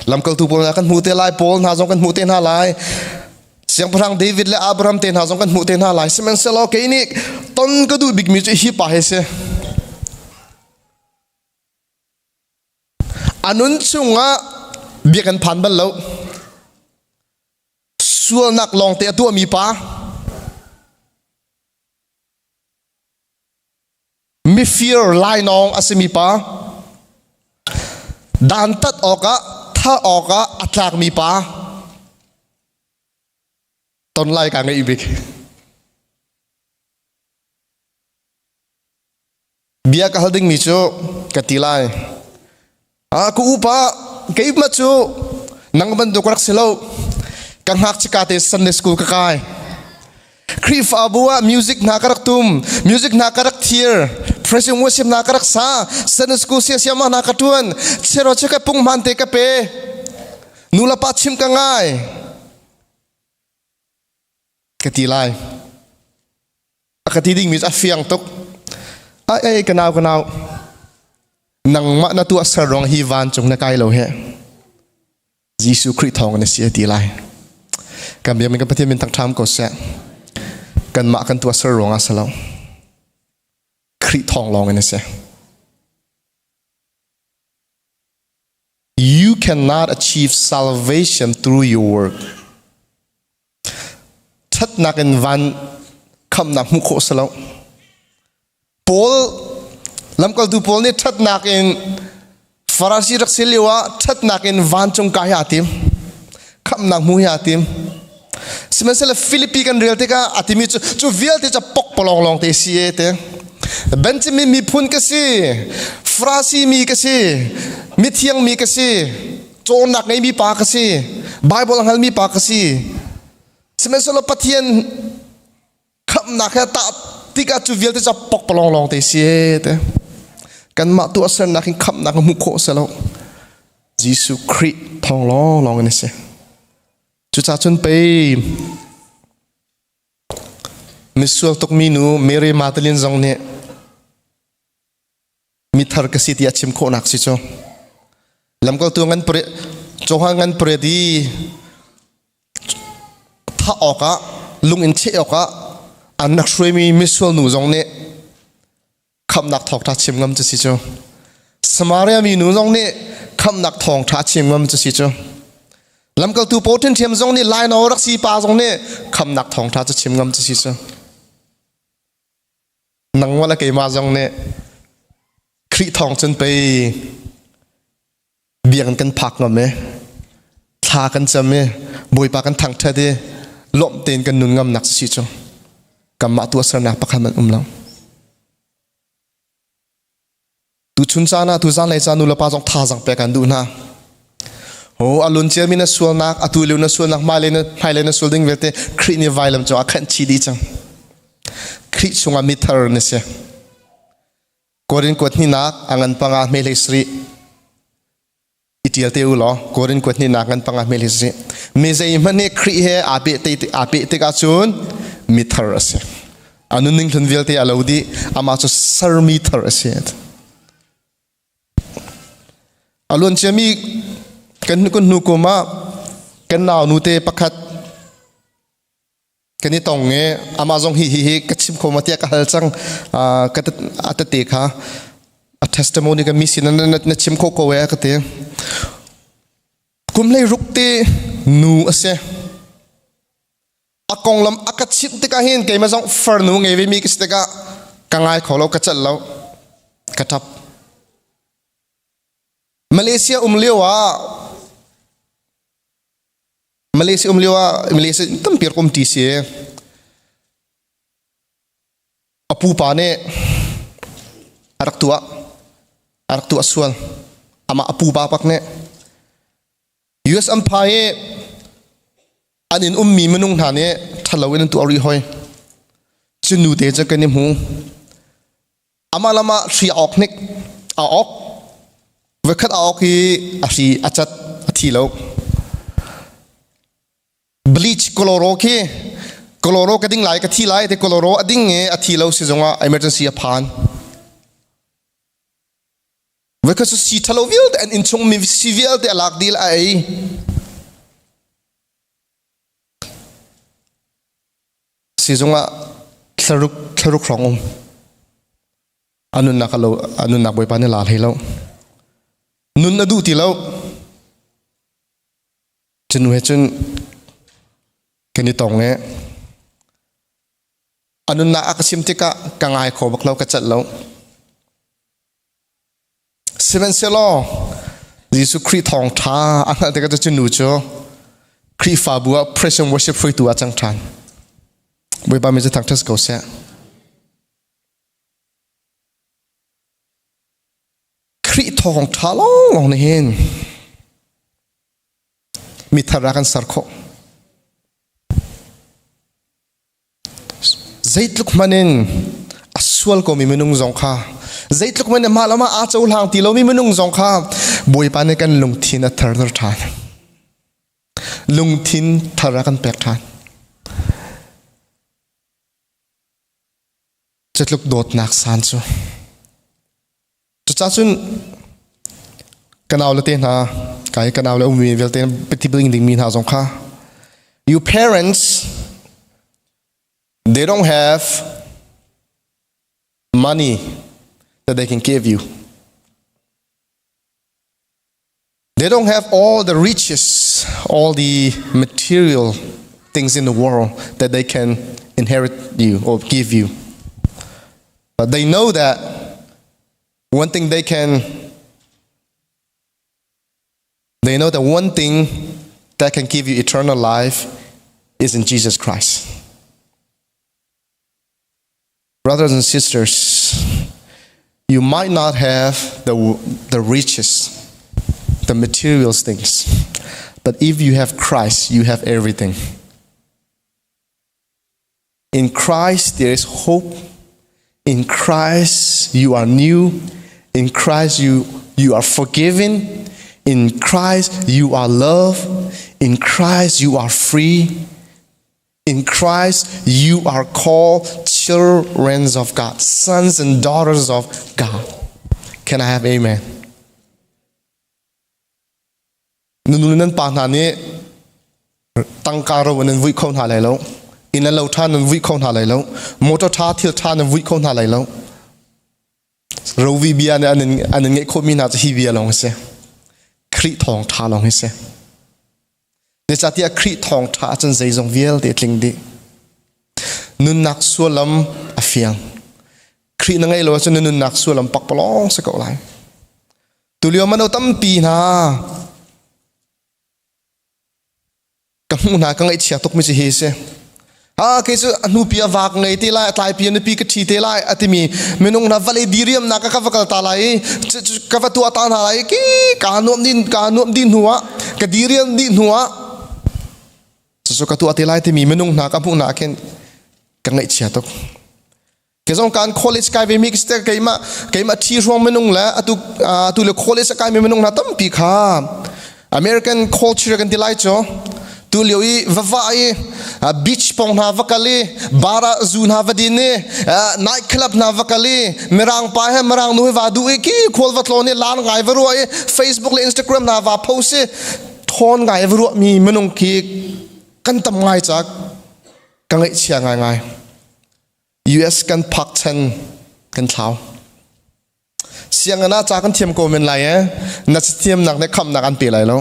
Lamkaltu pawl hna kan hmuh te lai, Paul hna zong kan hmuh te hna lai. Siangpahrang David le Abraham te hna zong kan hmuh te hna lai. Sihmanhsehlaw kei nih ton ka duh bikmi cu hi pa hi si. A nun chungah bia kan phan bal lo. Sualnak lawngte a tuahmi pa. Mifir lainawng a simi pa dantat awkah thah awkah a tlakmi pa ton lai ka ngeih bik. Bia ka hal dingmi cu ka ti lai. A ka upa keimah cu nang bantuk rak si lo. Ka ngakchika te Sunday school ka kai. Khrihfabu ah music hna ka rak tum, music hna ka rak thir, praise and worship hna ka rak sa, Sunday school siasiama hna ka tuan, chero che ka punghman te ka pe. Nu le pa chim ka ngai. Ka ti lai. A ka ti dingmi cu a fiang tuk. Ai ai ka nau ka nau. Nangmah na tuah ser ruang hi vancung na kai lo he. Jesuh Khrih thawng in a si a ti lai. Kan biakmi kan Pathian min thangṭham ko seh. Kanmah kan tuah ser ruangah si lo. Khrih thawng lawng in a si. You cannot achieve salvation through your work. Ṭhatnak in van khamnak hmuh khawh si lo. Paul lamkaltu Paul nih ṭhatnak in Farasi rak si lio ah ṭhatnak in vancung kai aa tim. Khamnak hmuh hi aa tim. Sihmanhsehlaw Filipi kan rel tikah a timi cu cu vialte cu pokpalawng lawng te si e te. Benjamin miphun ka si, Farasi mi ka si, mithiang mi ka si, cawnnak ngeimi pa ka si, Bible a hngalmi pa ka si. Sihmanhsehlaw Pathian khamhnak he tah tikah cu vialte cu pokpalawng lawng te si e te. Kanmah tuahsernak in khamhnak hmuh khawh si lo. Jesuh Khrih thawng lawnglawng in a si. Cucaah cun pei misual tukmi nu Mary Magdalene zong nih mithar ka si ti a chim khawhnak si cu lamkaltu ngan pre Johan ngan pre di thah awkah lung in cheh awkah an rak hruaimi misual nu zong nih khamnak thawngṭha chim ngam cu si cu Samaria mi nu zong nih khamnak thawngṭha chim ngam cu si cu lamkaltu paul ṭhiamṭhiam zong nih laino rak si pa zong nih khamnak thawngṭha cu chim ngam cu si cu nangmah le keimah zong nih Khrih thawng cun pei biakinn kan phak ngam i thla kan cam i Bawipa kan thangṭhat i lawmh tein kan nun ngamnak si cu kanmah tuahsernak pakhat man um lo. Tuchun caan ah tuzan lei caan nu le pa zong thazaang pek an duh hna. Ho alun ciami na sualnak atu lio na sualnak hmailei na hmailei na sual ding vialte Khrih nih vailam cung ah khenh chih dih cang. Khrih chungah mithar na si. Korin kuat hnihnak a ngan panga hmehlei sarih i ṭial te u law Korin kuat hnihnak ngan panga hmehlei sarih mi zeihmanh nih Khrih he aa peh te aa peh tikah cun mithar a si. A nunning hlun vialte a lo dih amah cu sermi thar a si. A luan ciami kan kan hnu kum ah kan nau nu te pakhat kan i tong i amah zong hi hi hi ka chim kho ma tiah ka hal cang ka a tete kha a testimony ka mi sin na chim kho ko e ka ti kum hlei ruk te nu a si a konglam a ka chimh tikah hin keimah zong farnu ngei ve mi ka si tikah ka ngai kho lo ka celh lo ka ṭap Malaysia um lio ah Malaysia um lio ah Malaysia tampi rak um ti si a pupa nih a rak tuah a rak tuah sual amah a pupa pak nih US an pha i an in ummi minung hna nih ṭhalo in an tuah rih hoi. Cu nu te cu kan i hmu. Amah lam ah hri a awk hnik a awk. Voikhat a awk i a hri a cat a thi lo. Bleach koloro khi koloro ka ding lai ka thi lai te koloro a ding i a thi lo si zongah emergency a phan. Voikhat cu si ṭhalo vialte an innchung mi si vialte a lak dih a ei. Sizung ah thlaruk thlaruk hrawng um. A nunnak a lo a nunnak Bawipa nih la hlei lo. Nun a duh ti lo. Cu nu he cun kan i tong i a nunnak a ka chim tikah ka ngai kho bak lo ka celh lo. Sihmanhsehlaw Jesuh Khrih thawngṭha a hngalh tikah cu nu cu Khrihfabu ah praise and worship hruaitu ah cang ṭhan. Bawipa min cu thangṭhat ko seh. Khrih Thawng ṭha lawnglawng nih hin mithar ah kan ser khawh. Zeitluk hmanh in a sual komi minung zong kha zeitluk hmanh in mah le mah aa cohlang ti lomi minung zong kha Bawipa nih kan lungthin a tharter ṭhan. Lungthin thar a kan pek ṭhan. Cutluk dawtnak san cu. Cucaah cun ka nau le te hna, kai ka nau le ummi vialte tipil dingmi hna zong kha you parents they don't have money that they can give you. They don't have all the riches, all the material things in the world that they can inherit you or give you. But they know that one thing they can, they know that one thing that can give you eternal life is in Jesus Christ. Brothers and sisters, you might not have the, the riches, the material things, but if you have Christ, you have everything. In Christ, there is hope. In Christ, you are new. In Christ, you, you are forgiven. In Christ, you are loved. In Christ, you are free. In Christ, you are called children of God, sons and daughters of God. Can I have amen? Nunu nan pa hna nih tangka ro nan vui kho hna lai lo. Inn lo tha nan vui kho hna lai lo. Motor tha thil tha nan vui kho hna lai lo. Rovi bia nih an in ngeih khawhmi hna cu hi bia lawng a si. Khrih thawng ṭha lawng hi si. Zeicahtiah Khrih thawng ṭha ahcun zeizong vialte tling dih. Nunnak sullam a fiang. Khrih na ngeih lo ahcun na nunnak sullam pakpalawng si ko lai. Tulio mano tampi hna ka hmuh hna ka ngaihchia tuk mi cu hi si ha kei cu a hnupi a vak ngei te lai a tlaipi a nupi ka ṭhi te lai a timi minung hna vale diriam nak ka va kal ta lai i ka va tuah ta hna lai ki ka nuam din ka nuam din hnu ah ka diriam dih hnu ah cucu ka tuah te lai timi minung hna ka hmuh hna khin ka ngaihchia tuk Ke zong kan college kai ve mi ke keimah keimah thi ruang minung le atu atu le college kai mi minung hna tampi kha American culture kan ti lai cu tu lio i va va i beach pong hna va kal i bar ah zu hna va din i night club hna va kal i mirang pa he mirang nu he va duh i ki khual va tlawn i lar ngai va ruah i Facebook le Instagram hna va post i thawn ngai va ruah mi minung khi kan tam ngai cak ka ngaihchia ngai ngai US kan phak chan kan thlau. Sianginn ah ca kan thiam ko men lai e na thiamnak nih khamnak an pe lai lo.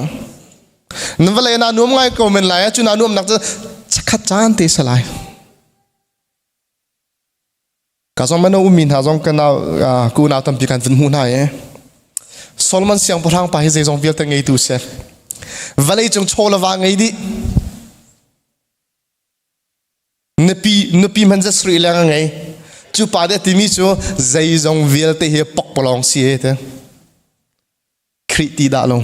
Na vawlei na nuam ngai ko men lai e cu na nuamnak cu chakhat caan te sa lai. Ka zong mano ummi hna zong kan ku nau tampi kan vun hmu hna e. Solomon siangpahrang pa hi zeizong vialte ngeitu si. Vawlei cung chaw le va ngei dih. Nupi nupi hmanh zasarih leng a ngei. Cu pa nih a timi cu zeizong vialte hi pokpalawng si he te. Khrih ti dah lo.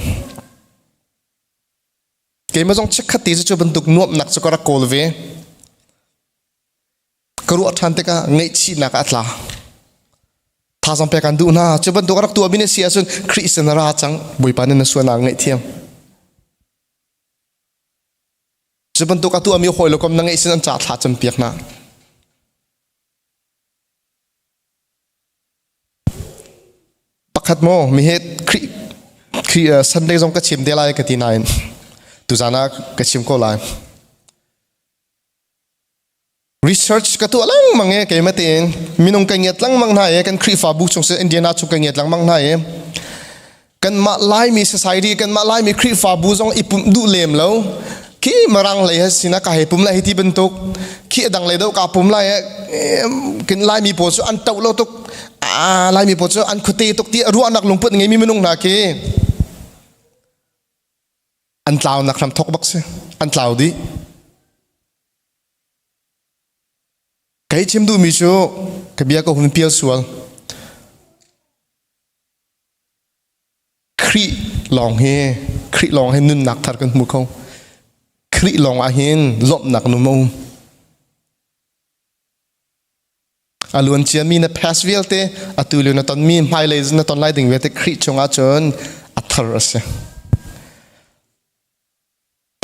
Keimah zong chikkhat te cu bantuk nuamhnak cu ka rak kawl ve. Ka ruah ṭhan tikah ngaihchihnak ah a tla. Thazang pek an duh hna. Cu bantuk a rak tuahmi na si ahcun Khrih sin a ra cang. Bawipa nih na sualnak ngaihthiam. Cu bantuk a tuahmi hawi le kom na ngeih sin an ca thla campiak hna. Pakhat maw mi he Khrih Khrih Sunday zong ka chim te lai ka ti nain tuzan ah ka chim ko lai. Research ka tuah lengmang e keimah tein minung ka ngiat lengmang hna e kan Khrihfabu chung si Indiana chung ka ngiat lengmang hna e kanmah Laimi society kanmah Laimi Khrihfabu zong i pumh duh lem lo khi marang lei he sina ka hei pum lai hi ti bantuk khi adang lei deuh ka pum lai kin Laimi pawl cu an to lo tuk Laimi pawl cu an khuate tuk ti ruahnak lungput ngeimi minung hna khi an tlaunak hram thok bak si an tlau dih Kei chim duhmi cu ka bia ka hun pial sual. Khrih lawng hi Khrih lawng hi nunnak thar kan hmu kho. Khrih lawng ah hin lawmhnak num a um. A luan ciami na past vialte atu lio na tonmi hmailei na ton lai ding vialte Khrih chungah cun a thar a si.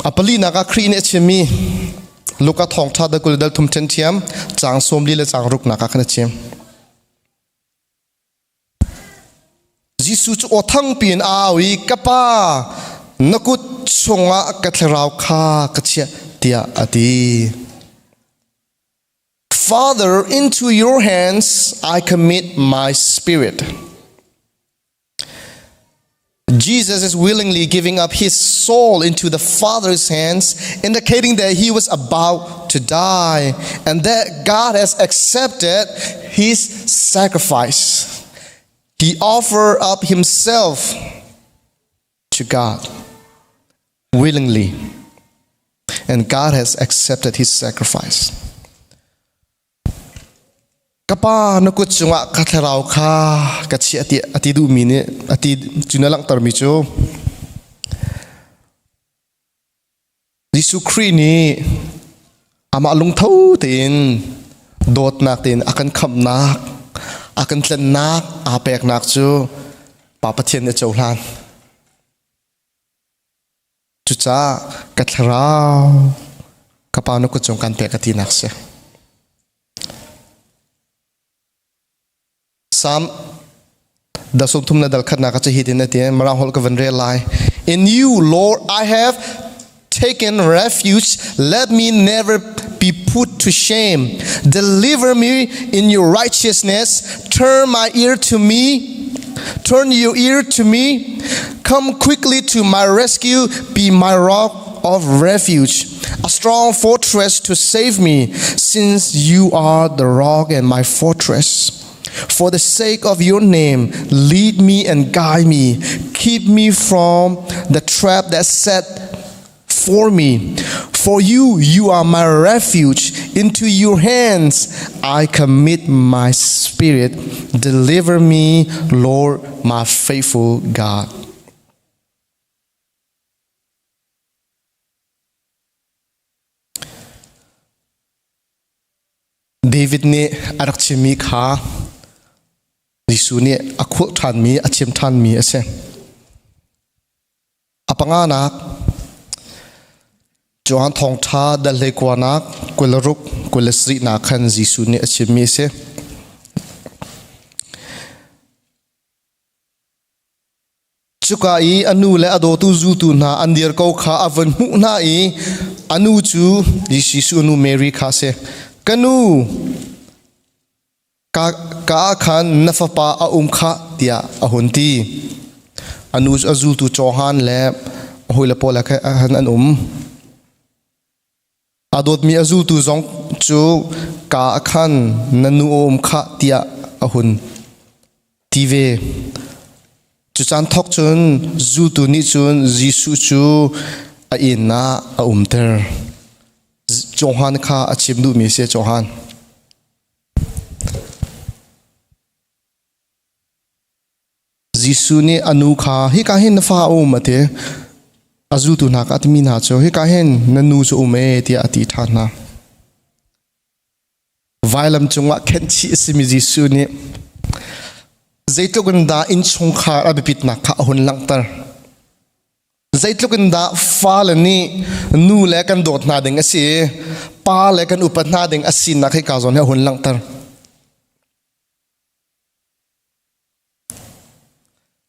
A palinak ah Khrih nih a chimmi Luka thawngṭha da kul dal thum ṭhen ṭhiam caang 40 le caang ruknak ah khan a chim. Jesuh cu aw thangpi in a au i ka pa na kut chungah ka thlarau kha ka chiah tiah a ti. Father, into your hands I commit my spirit. Jesus is willingly giving up his soul into the Father's hands, indicating that he was about to die and that God has accepted his sacrifice. He offered up himself to God willingly, and God has accepted his sacrifice. Ka pa na kut cungah ka thlarau kha ka chiah ti a ti duhmi nih a ti cu na langhtermi cu Jesuh Khrih nih amah lungtho tein dawtnak tein a kan khamhnak a kan tlennak aa peknak cu Pa Pathian nih a cohlan. Cucaah ka thlarau ka pa na kut cung kan pek a tinak si. Psalm da 30 na dal khatnak a hi tin a ti Mirang holh ka van rel lai. In you, Lord, I have taken refuge. Let me never be put to shame. Deliver me in your righteousness. Turn my ear to me. Turn your ear to me. Come quickly to my rescue. Be my rock of refuge, a strong fortress to save me, since you are the rock and my fortress. For the sake of your name, lead me and guide me. Keep me from the trap that set for me. For you, you are my refuge. Into your hands I commit my spirit. Deliver me, Lord, my faithful God. David nih a rak chimmi kha Jesuh nih a khulh ṭhanmi, a chim ṭhanmi a si. A panganak Johan thawngṭha dal hleikuanak 26 27 nak khan Jesuh nih a chimmi a si. Cuka i a nu le a dawtu zultu hna an dir ko kha a vun hmuh hna i a nu cu Jesuh nu Mary kha a si. Ka nu, Ka ah khan na fapa a um khah tiah a hun ti. A nu a zultu Johan le a hawile pawl he khan an um. A dawtmi a zultu zong cu ka ah khan na nu a um khah tiah a hun ti ve. Cu caan thawk cun zultu nih cun Jesuh cu a inn ah a umter. Johan kha a chim duhmi a si Johan. Jesuh nih a nu kha hika hin na fa a um a ti. A zultu hna kha a timi hna cu hika hin na nu cu um e tiah a ti ṭhan hna. Vailam cungah khenhchih a simi Jesuh nih zeitluk in dah innchungkhar a biapitnak kha a hun langhter. Zeitluk in dah fale nih nu le kan dawt hna ding a si i pa le kan upat hna ding a sinak hi ka zawn hi a hun langhter.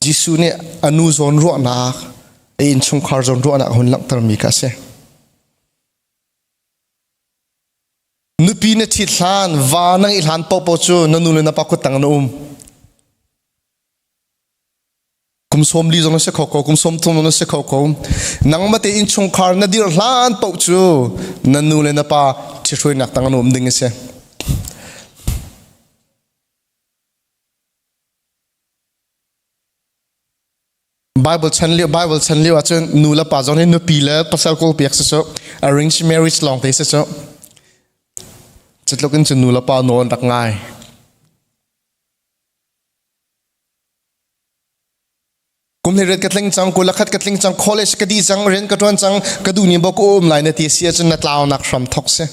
Jesuh nih a nu zawn ruahnak, a innchungkhar zawn ruahnak a hun langhtermi kha a si. Nupi na ṭhit hlan, va na ngeih hlan paohpaoh cu na nu le na pa kut tang na um. Kum 40 zong na si kho ko, kum 30 zong na si kho ko. Nangmah te innchungkhar na dir hlan paoh cu na nu le na pa ṭhithruainak tang an um ding a si. Bible chan lio Bible chan lio ahcun nu le pa zong nih nupi le pasal kawl piak si cu arrange marriage lawng te si cu. Cutluk in cun nu le pa nawl an rak ngai. Kum hleiriat ka tling cang, kul khat ka tling cang, college ka di cang, rian ka ṭuan cang, ka duh ni bok ka um lai na ti si ahcun na tlaunak hram thok si.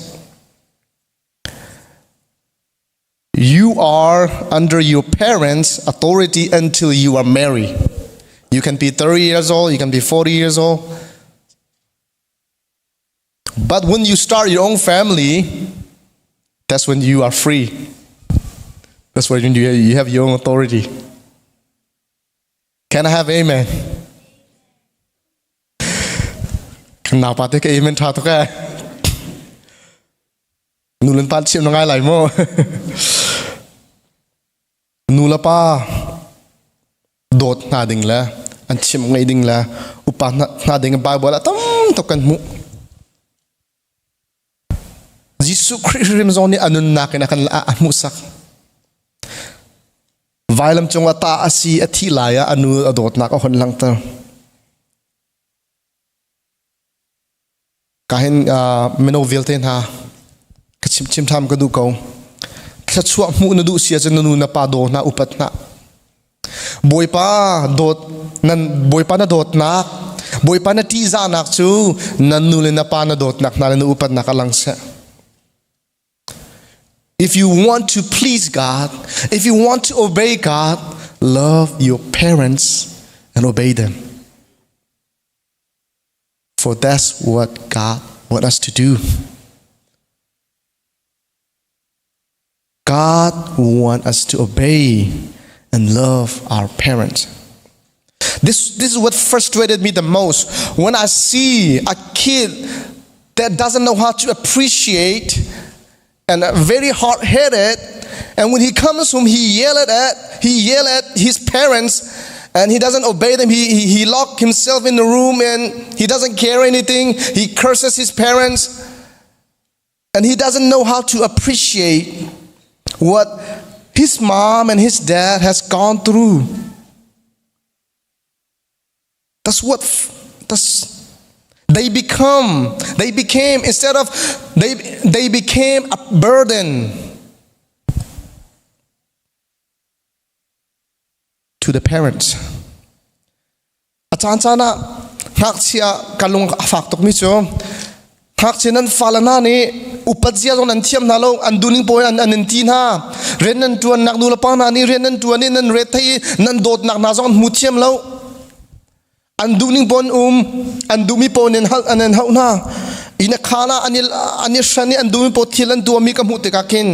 You are under your parents' authority until you are married. You can be 30 years old, you can be 40 years old. But when you start your own family, that's when you are free. That's when you have your own authority. Can I have amen? Kan naupa te ka amen ṭha tuk eh. Nu le pa chim na ngai lai maw? Nu le pa dawt hna ding le an chimh ngaih ding le upa hna ding Bible ah tam tuk kan hmuh. Jesuh Khrih hrim zong nih a nunnak in a kan a hmuhsak. Vailam cungah ta a si a thih lai ah a nu a dawtnak a hun langhter. Ka hin mino vialte hna ka chim chim tham ka duh ko. Thluachuah hmuh na duh si ahcun na nu na pa daw hna upat hna. Bawipa dawt nan Bawipa na dawtnak Bawipa na ṭihzahnak cu nan nu le na pa na dawtnak hna le na upatnak a lang seh. If you want to please God, if you want to obey God, love your parents and obey them. For that's what God wants us to do. God wants us to obey and love our parents. This, this is what frustrated me the most. When I see a kid that doesn't know how to appreciate and very hard-headed, and when he comes home, he yell at he yell at his parents and he doesn't obey them. He, he, he locked himself in the room and he doesn't care anything. He curses his parents and he doesn't know how to appreciate what his mom and his dad has gone through. That's what that's they become they became instead of they they became a burden to the parents. A caan caan ah ngakchia ka lung a fak tukmi cu ngakchia nan fale hna nih upat zia zong nan thiam hna lo an duning pawl an an in ti hna rian nan ṭuannak nu le pa hna nih rian nan ṭuan i nan ret thei i nan dawtnak hna zong an hmu thiam lo an duhning pawl um an duhmi pawl an hal an hauh hna inn a khaan ah an i an i hran i an duhmi pawl thil an tuahmi ka hmuh tikah khin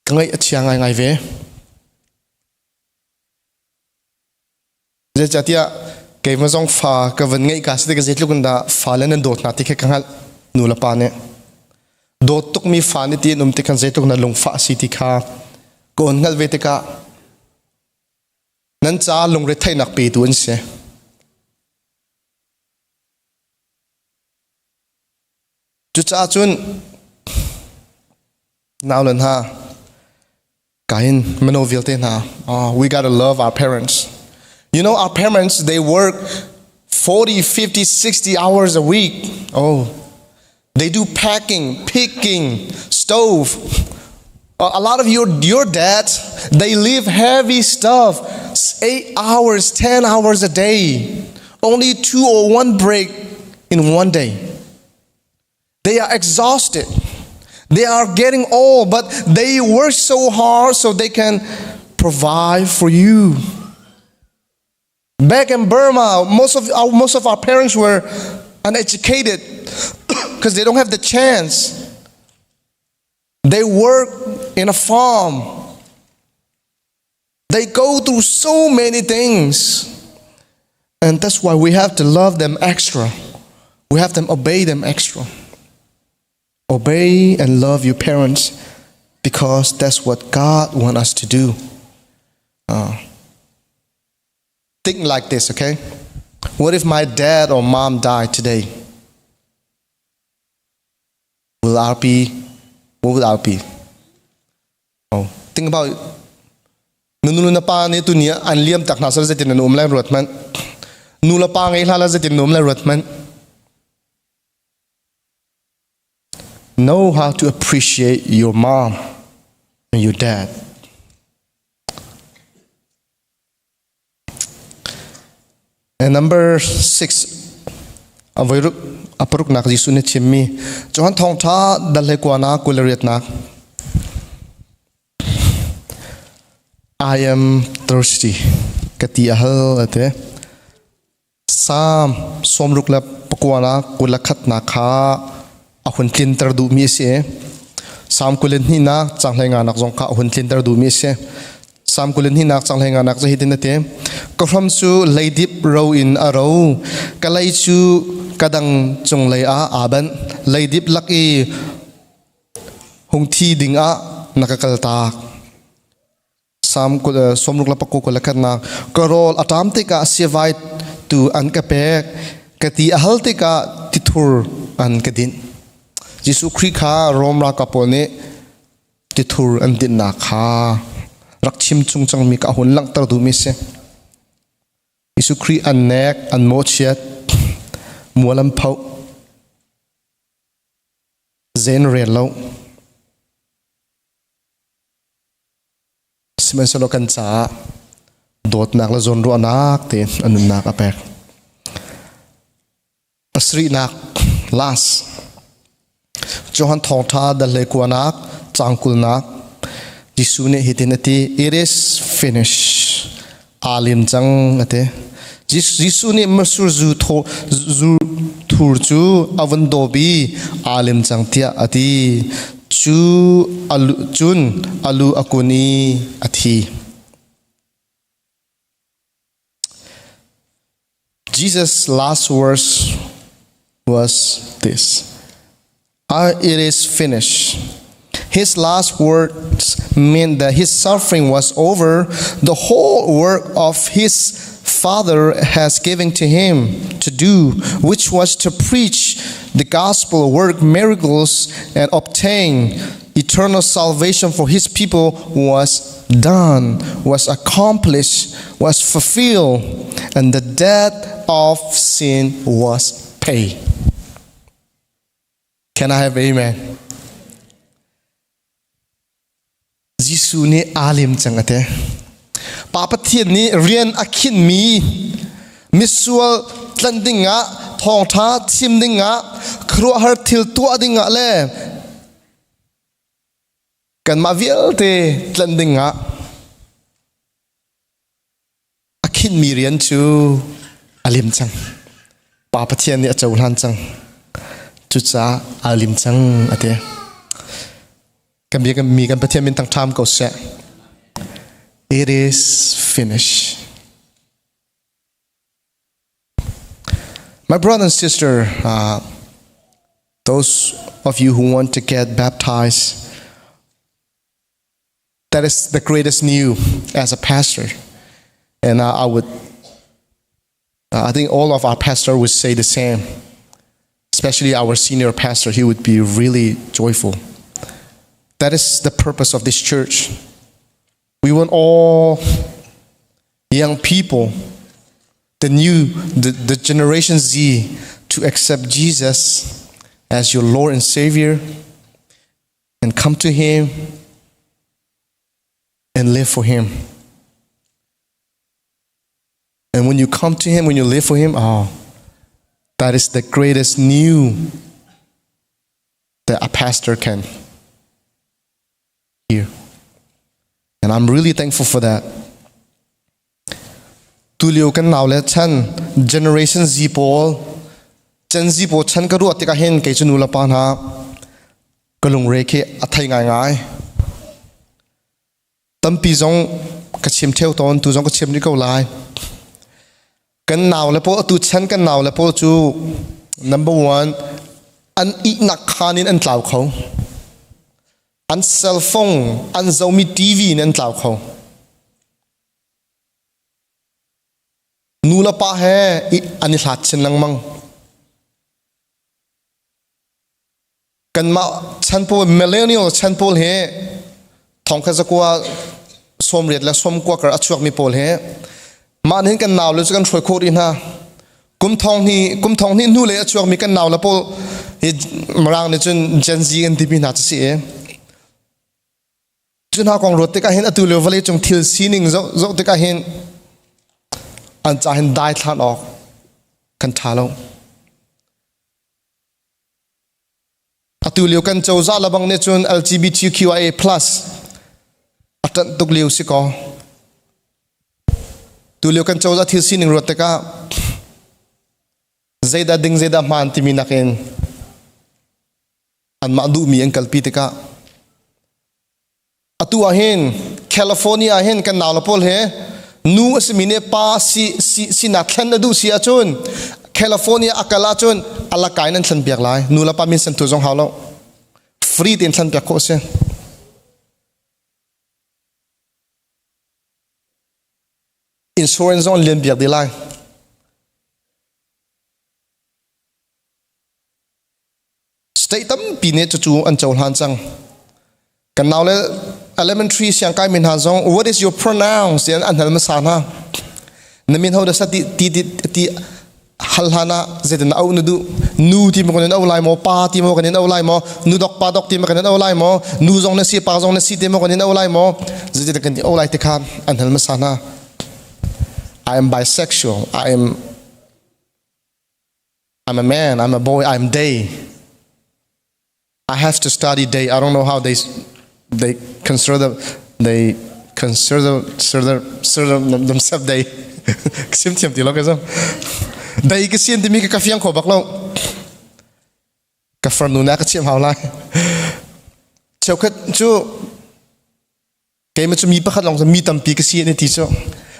ka ngaih a chia ngaingai ve Zeicahtiah keimah zong fa ka van ngeih ka si tikah zeitluk in dah fale nan dawt hna ti khi ka hngalh nu le pa nih. Dawt tukmi fa nih ti an um tikhan zeitluk na lungfah a si ti kha ka on hngalh ve tikah nan caah lungretheihnak petu an si. Cucaah cun nau le hna kain mino vialte hna oh, we gotta love our parents. You know our parents they work 40, 50, 60 hours a week. Oh, they do packing, picking, stove. A lot of your, your dads, they live heavy stuff, 8 hours, 10 hours a day. Only two or one break in one day. They are exhausted. They are getting old, but they work so hard so they can provide for you. Back in Burma, most of our, most of our parents were uneducated because they don't have the chance. They work in a farm. They go through so many things. And that's why we have to love them extra. We have to obey them extra. Obey and love your parents because that's what God wants us to do. Uh, think like this, okay? What if my dad or mom died today? Will I be, what would I be? Oh, think about it. Na nu na pa nih tuni an liam tak hna sal zeitin nan um lai ruat hmanh. Nu le pa ngei hlah la zeitin um lai ruat hmanh. Know how to appreciate your mom and your dad. And number 6 a voiruk a paruknak Jesuh nih chimmi Johan thawngtha dal hlei kuana 28nak I am thirsty ka ti a hal ate Psalm 69 na 21nak kha a hun tlinter duhmi a si. Psalm 22nak caang 15nak zong kha a hun tlinter duhmi a si. Psalm 22nak caang 15nak cu hitin a ti. Ka hram cu leidip ro in a ro, ka lei cu ka dang cunglei ah aa banh. Leidip lak i hung thi ding ah na ka kaltak. Psalm 61 ka rawl a ṭam tikah siavai tu an ka pek ka ti a hal tikah tithur an ka dinh Jesuh Khrih kha Rom ralkap pawl nih tithur an dinhnak kha rak chim chung cangmi ka hun langhter duhmi si Jesuh Khrih an nek an mawhchiat mual an phoh zen rel lo Sihmanhsehlaw kan caah dawtnak le zawnruahnak tein a nunnak a pek. Pasarihnak last Johan thawngṭha dal hlei kuanak caang kulnak Jesuh nih hitin a ti it is finished aa lim cang a ti Jesuh nih masur zu zu thur cu a vun dawp i aa lim cang tiah a ti cu alu cun alu a kun i a thi. Jesus' last words was this It is finished. His last words meant that his suffering was over. The whole work of his Father has given to him to do, which was to preach the gospel, work miracles, and obtain eternal salvation for his people, was done, was accomplished, was fulfilled, and the debt of sin was paid. Can I have amen? Jesuh nih aa lim cang ate. Pa Pathian nih rian a khinmi misual tlanh dingah thawngṭha chim dingah khuaruahhar thil tuah dingah le kanmah vialte tlanh dingah A khinhmi rian cu a lim cang. Pa Pathian nih a cohlan cang. Cucaah aa lim cang a ti. Kan bia kan mi kan Pathian min thang ṭham ko seh. It is finished. My brother and sister, those of you who want to get baptized, That is the greatest news as a pastor. And I would, I think all of our pastor would say the same. Especially our senior pastor, he would be really joyful. That is the purpose of this church. We want all young people, the new, the, the Generation Z, to accept Jesus as your Lord and Savior and come to Him and live for Him. And when you come to Him, when you live for Him, oh, that is the greatest new that a pastor can hear. And I'm really thankful for that. Tulio kan nau le chan generation Z pawl Gen Z pawl chan ka ruah tikah hin kei cu nu le pa hna ka lungre khi a thei ngaingai. Tampi zong ka chim theo tawn tu zong ka chim rih ko lai. Kan nau le pawl atu chan kan nau le pawl cu number one an ihnak khan in an tlau kho. An cell phone an zomi TV in an tlau kho. Nu le pa he an i hlat chin lengmang. Kanmah chan pawl millennial chan pawl hi thongkhat zakua sawmriat le sawmkua kar a chuakmi pawl hi mah nih kan nau le cu kan hruai khawh rih hna. Kum thong hnih kum thong hnih hnu le a chuakmi kan nau le pawl hi Mirang nih cun Gen Z kan timi hna cu si i Cu hna kong ruat tikah hin atu lio vawlei cung thil sining zoh zoh tikah hin an ca hin daithlan awk Kan ṭha lo. Atu lio kan cozah lebang nih cun LGBTQIA plus a ṭanh tuk lio si kaw tu lio kan cozah thil sining ruat tikah zeidah ding zeidah hmaan timi nakin anmah duhmi an kalpi tikah Atu ah hin California ah hin kan naule pawl he nu a simi nih pa si si sinak thlen a duh si ahcun California a kal ahcun a laka in an thlen piak lai. Nu le pa min sentu zong hau lo. Free tein thlen piak khawh a si. Insurance zong an lian piak dih lai. State tampi nih cucu an cohlan cang. Kan nau le elementary siangkai min hna zong what is your pronouns ti an hal hmasa hna. Na min ho da sa ti ti ti ti hal hlan ah zeitin au na duh nu ti maw kan in au lai maw pa ti maw kan in au lai maw nu dok pa dok ti maw kan in au lai maw nu zong na si pa zong na si ti maw kan in au lai maw zeitin kan au lai ti kha an hal hmasa hna. I am bisexual. I'm a man, I'm a boy, I'm they. I have to study they. I don't know how they consider the, they consider consider consider themselves they. Sim thiam ti lo ka zam. They ka sian timi ka fiang kho bak lo. Ka farnu na ka chiam hau lai. Cheukhat cu Keimah cu mi pakhat lawng mi tampi ka si an ti cu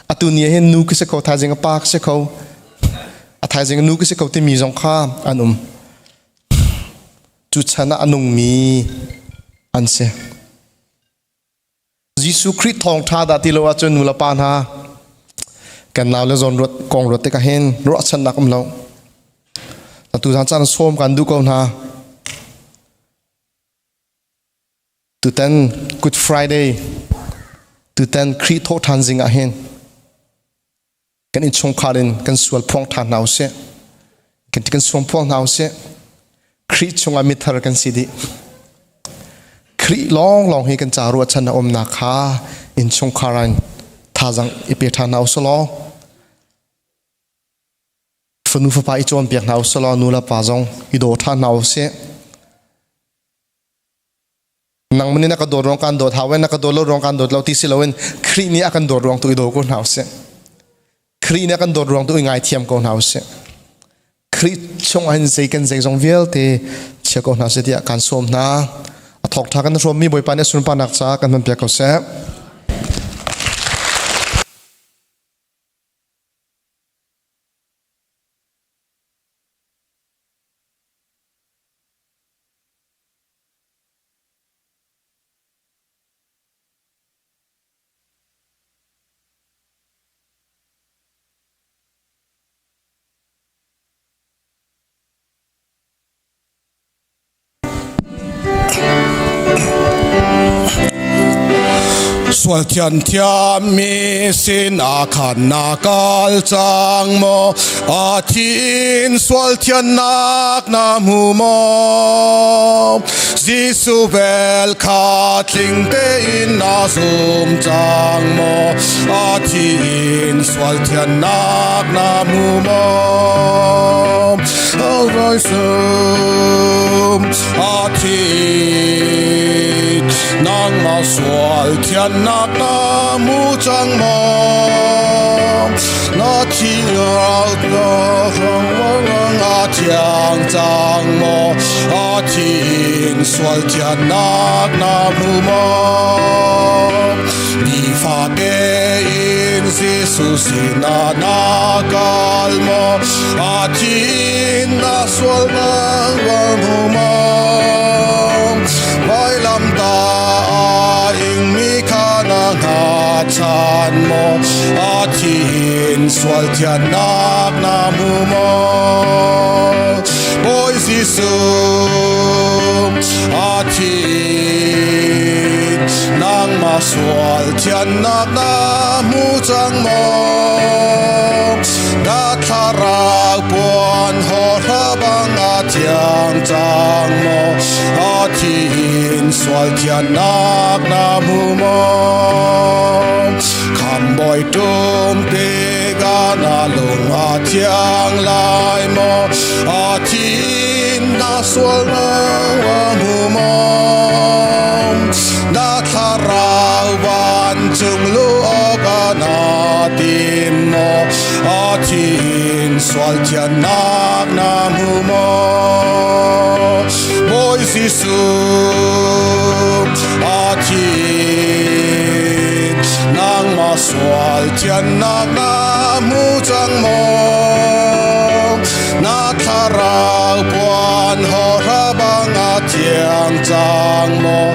atu ni hin nu ka si kho thaizing a pa ka si kho a thaizing nu ka si kho timi zong kha an um cu chan ah a nungmi an si Jesuh Khrih thawngṭha dah ti lo ahcun nu le pa hna kan nau le zawn ruat kong ruat tikah hin ruahchannak um lo atu zan caan sawm kan duh ko hna Tutan Good Friday, tutan Khrih thawhṭhan zing ah hin kan innchungkhar in kan sual phuang ṭhan hna usih. Kan kan suam phuang hna usih. Khrih chungah mithar kan si dih. Khrih lawnglawng hi kan ca ruahchan a umnak kha innchungkhar in thazaang i pe ṭhan hna usih law fanu fapa i cawnpiak hna usih law nu le pa zong i daw ṭhan hna usih. Nangmah nih na ka dawt ruang kan dawt hau na ka dawt lo ruang kan dawt lo ti si loin Khrih nih a kan dawt ruang tu i daw ko hna usih. Khrih nih a kan dawt ruang tu i ngaithiam ko hna usih. Khrih chung ah hin zei kan zeizong vialte chia ko hna sih tiah kan sawm hna. A thawk tha kan hrawmmi Bawipa nih sunparnak caah kan hman piak ko seh. Sual thian thiammi sinah khan na kal cang maw? A thin sual thiannak na hmu maw? Jesuh vel kha tling tein na zum cang maw? A thin sual thiannak na hmu maw? Roi sum a thi nangmah sual thiannak na hmu cang maw? Na thi a thiang cang maw? A thin sual thiannak na hmu maw? Nifate in Jesuh sinah na kal maw? A thin na sualnak va hmu maw? Vailamtah ingmi kha na hngatchan maw? A thin sual thiannak na hmu maw? Bawi Jesuh a thin nangmah sual thiannak na hmu cang maw? Na thlarau puan hawhra bang a thiang cang maw? A thin sual thiannak na hmu maw? Khambawi tum tikah na lung a thi. thiang lai maw? A thin na sual na hmu maw? Na thlarau vancung lu awk na tim maw? A thin sual thiannak na hmu maw? Bawi Jesuh a thin nangmah sual thiannak na hmu cang maw? Na thlarau puan hawhra bang a thiang cang maw?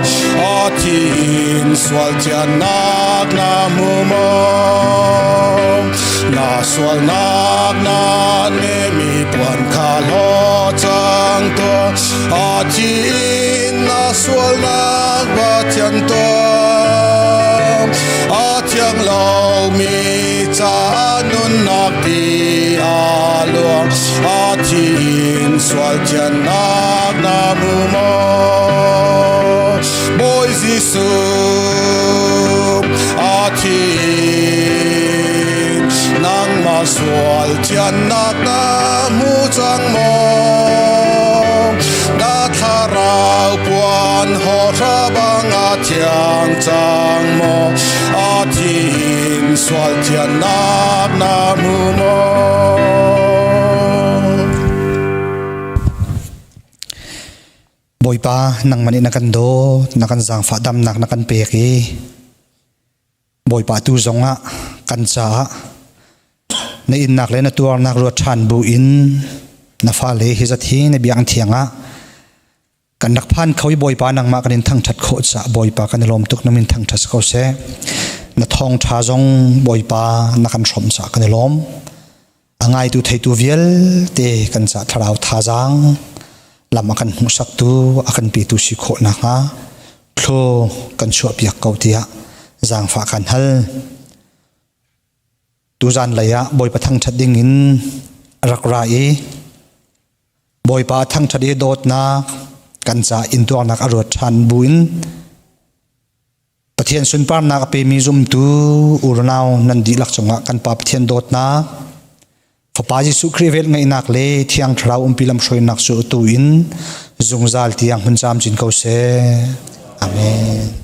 A thin sual thiannak na hmu maw? Na sualnak na nemi puan kha hlaw cang tuah. A thin na sualnak va thian tuah. A thiang lomi ca nunnak ti a luang. A thin sual thiannak na hmu maw? Bawi Jesuh a thin nangmah sual thiannak na hmu cang maw? Na thlarau puan hawhra bang a thiang cang maw? A thin sual thiannak na hmu maw? Bawipa, nangmah nih na kan dawt, na kan zaangfah damnak na kan pek i Bawipa tu zongah kan caah na innak le na tuarnak ruat ṭhan bu in na fale hi zat hi na biang thiang ah kan rak phan kho i Bawipa nangmah kan in thangṭhat khawh caah Bawipa kan i lawm tuk na min thangṭhat si ko seh. Na thawngṭha zong Bawipa na kan hrawmh caah kan i lawm. A ngaitu theitu vialte kan ca thlarau thazaang lam a kan hmuhsaktu a kan petu si khawh nakhnga thlo kan chuahpiak ko tiah zaangfah kan hal. Tuzan lei ah Bawipa thangṭhat ding in rak ra i Bawipa thangṭhat i dawtnak kan ca intuarnak a ruat ṭhan buin Pathian sunparnak a pemi zumtu unau nan dihlak cungah kan Pa Pathian dawtnak, Fapa Jesuh Khrih velngeihnak le Thiang Thlarau umpi lamhruainak cu atu in zungzal tiang hun camcin ko seh. Amen.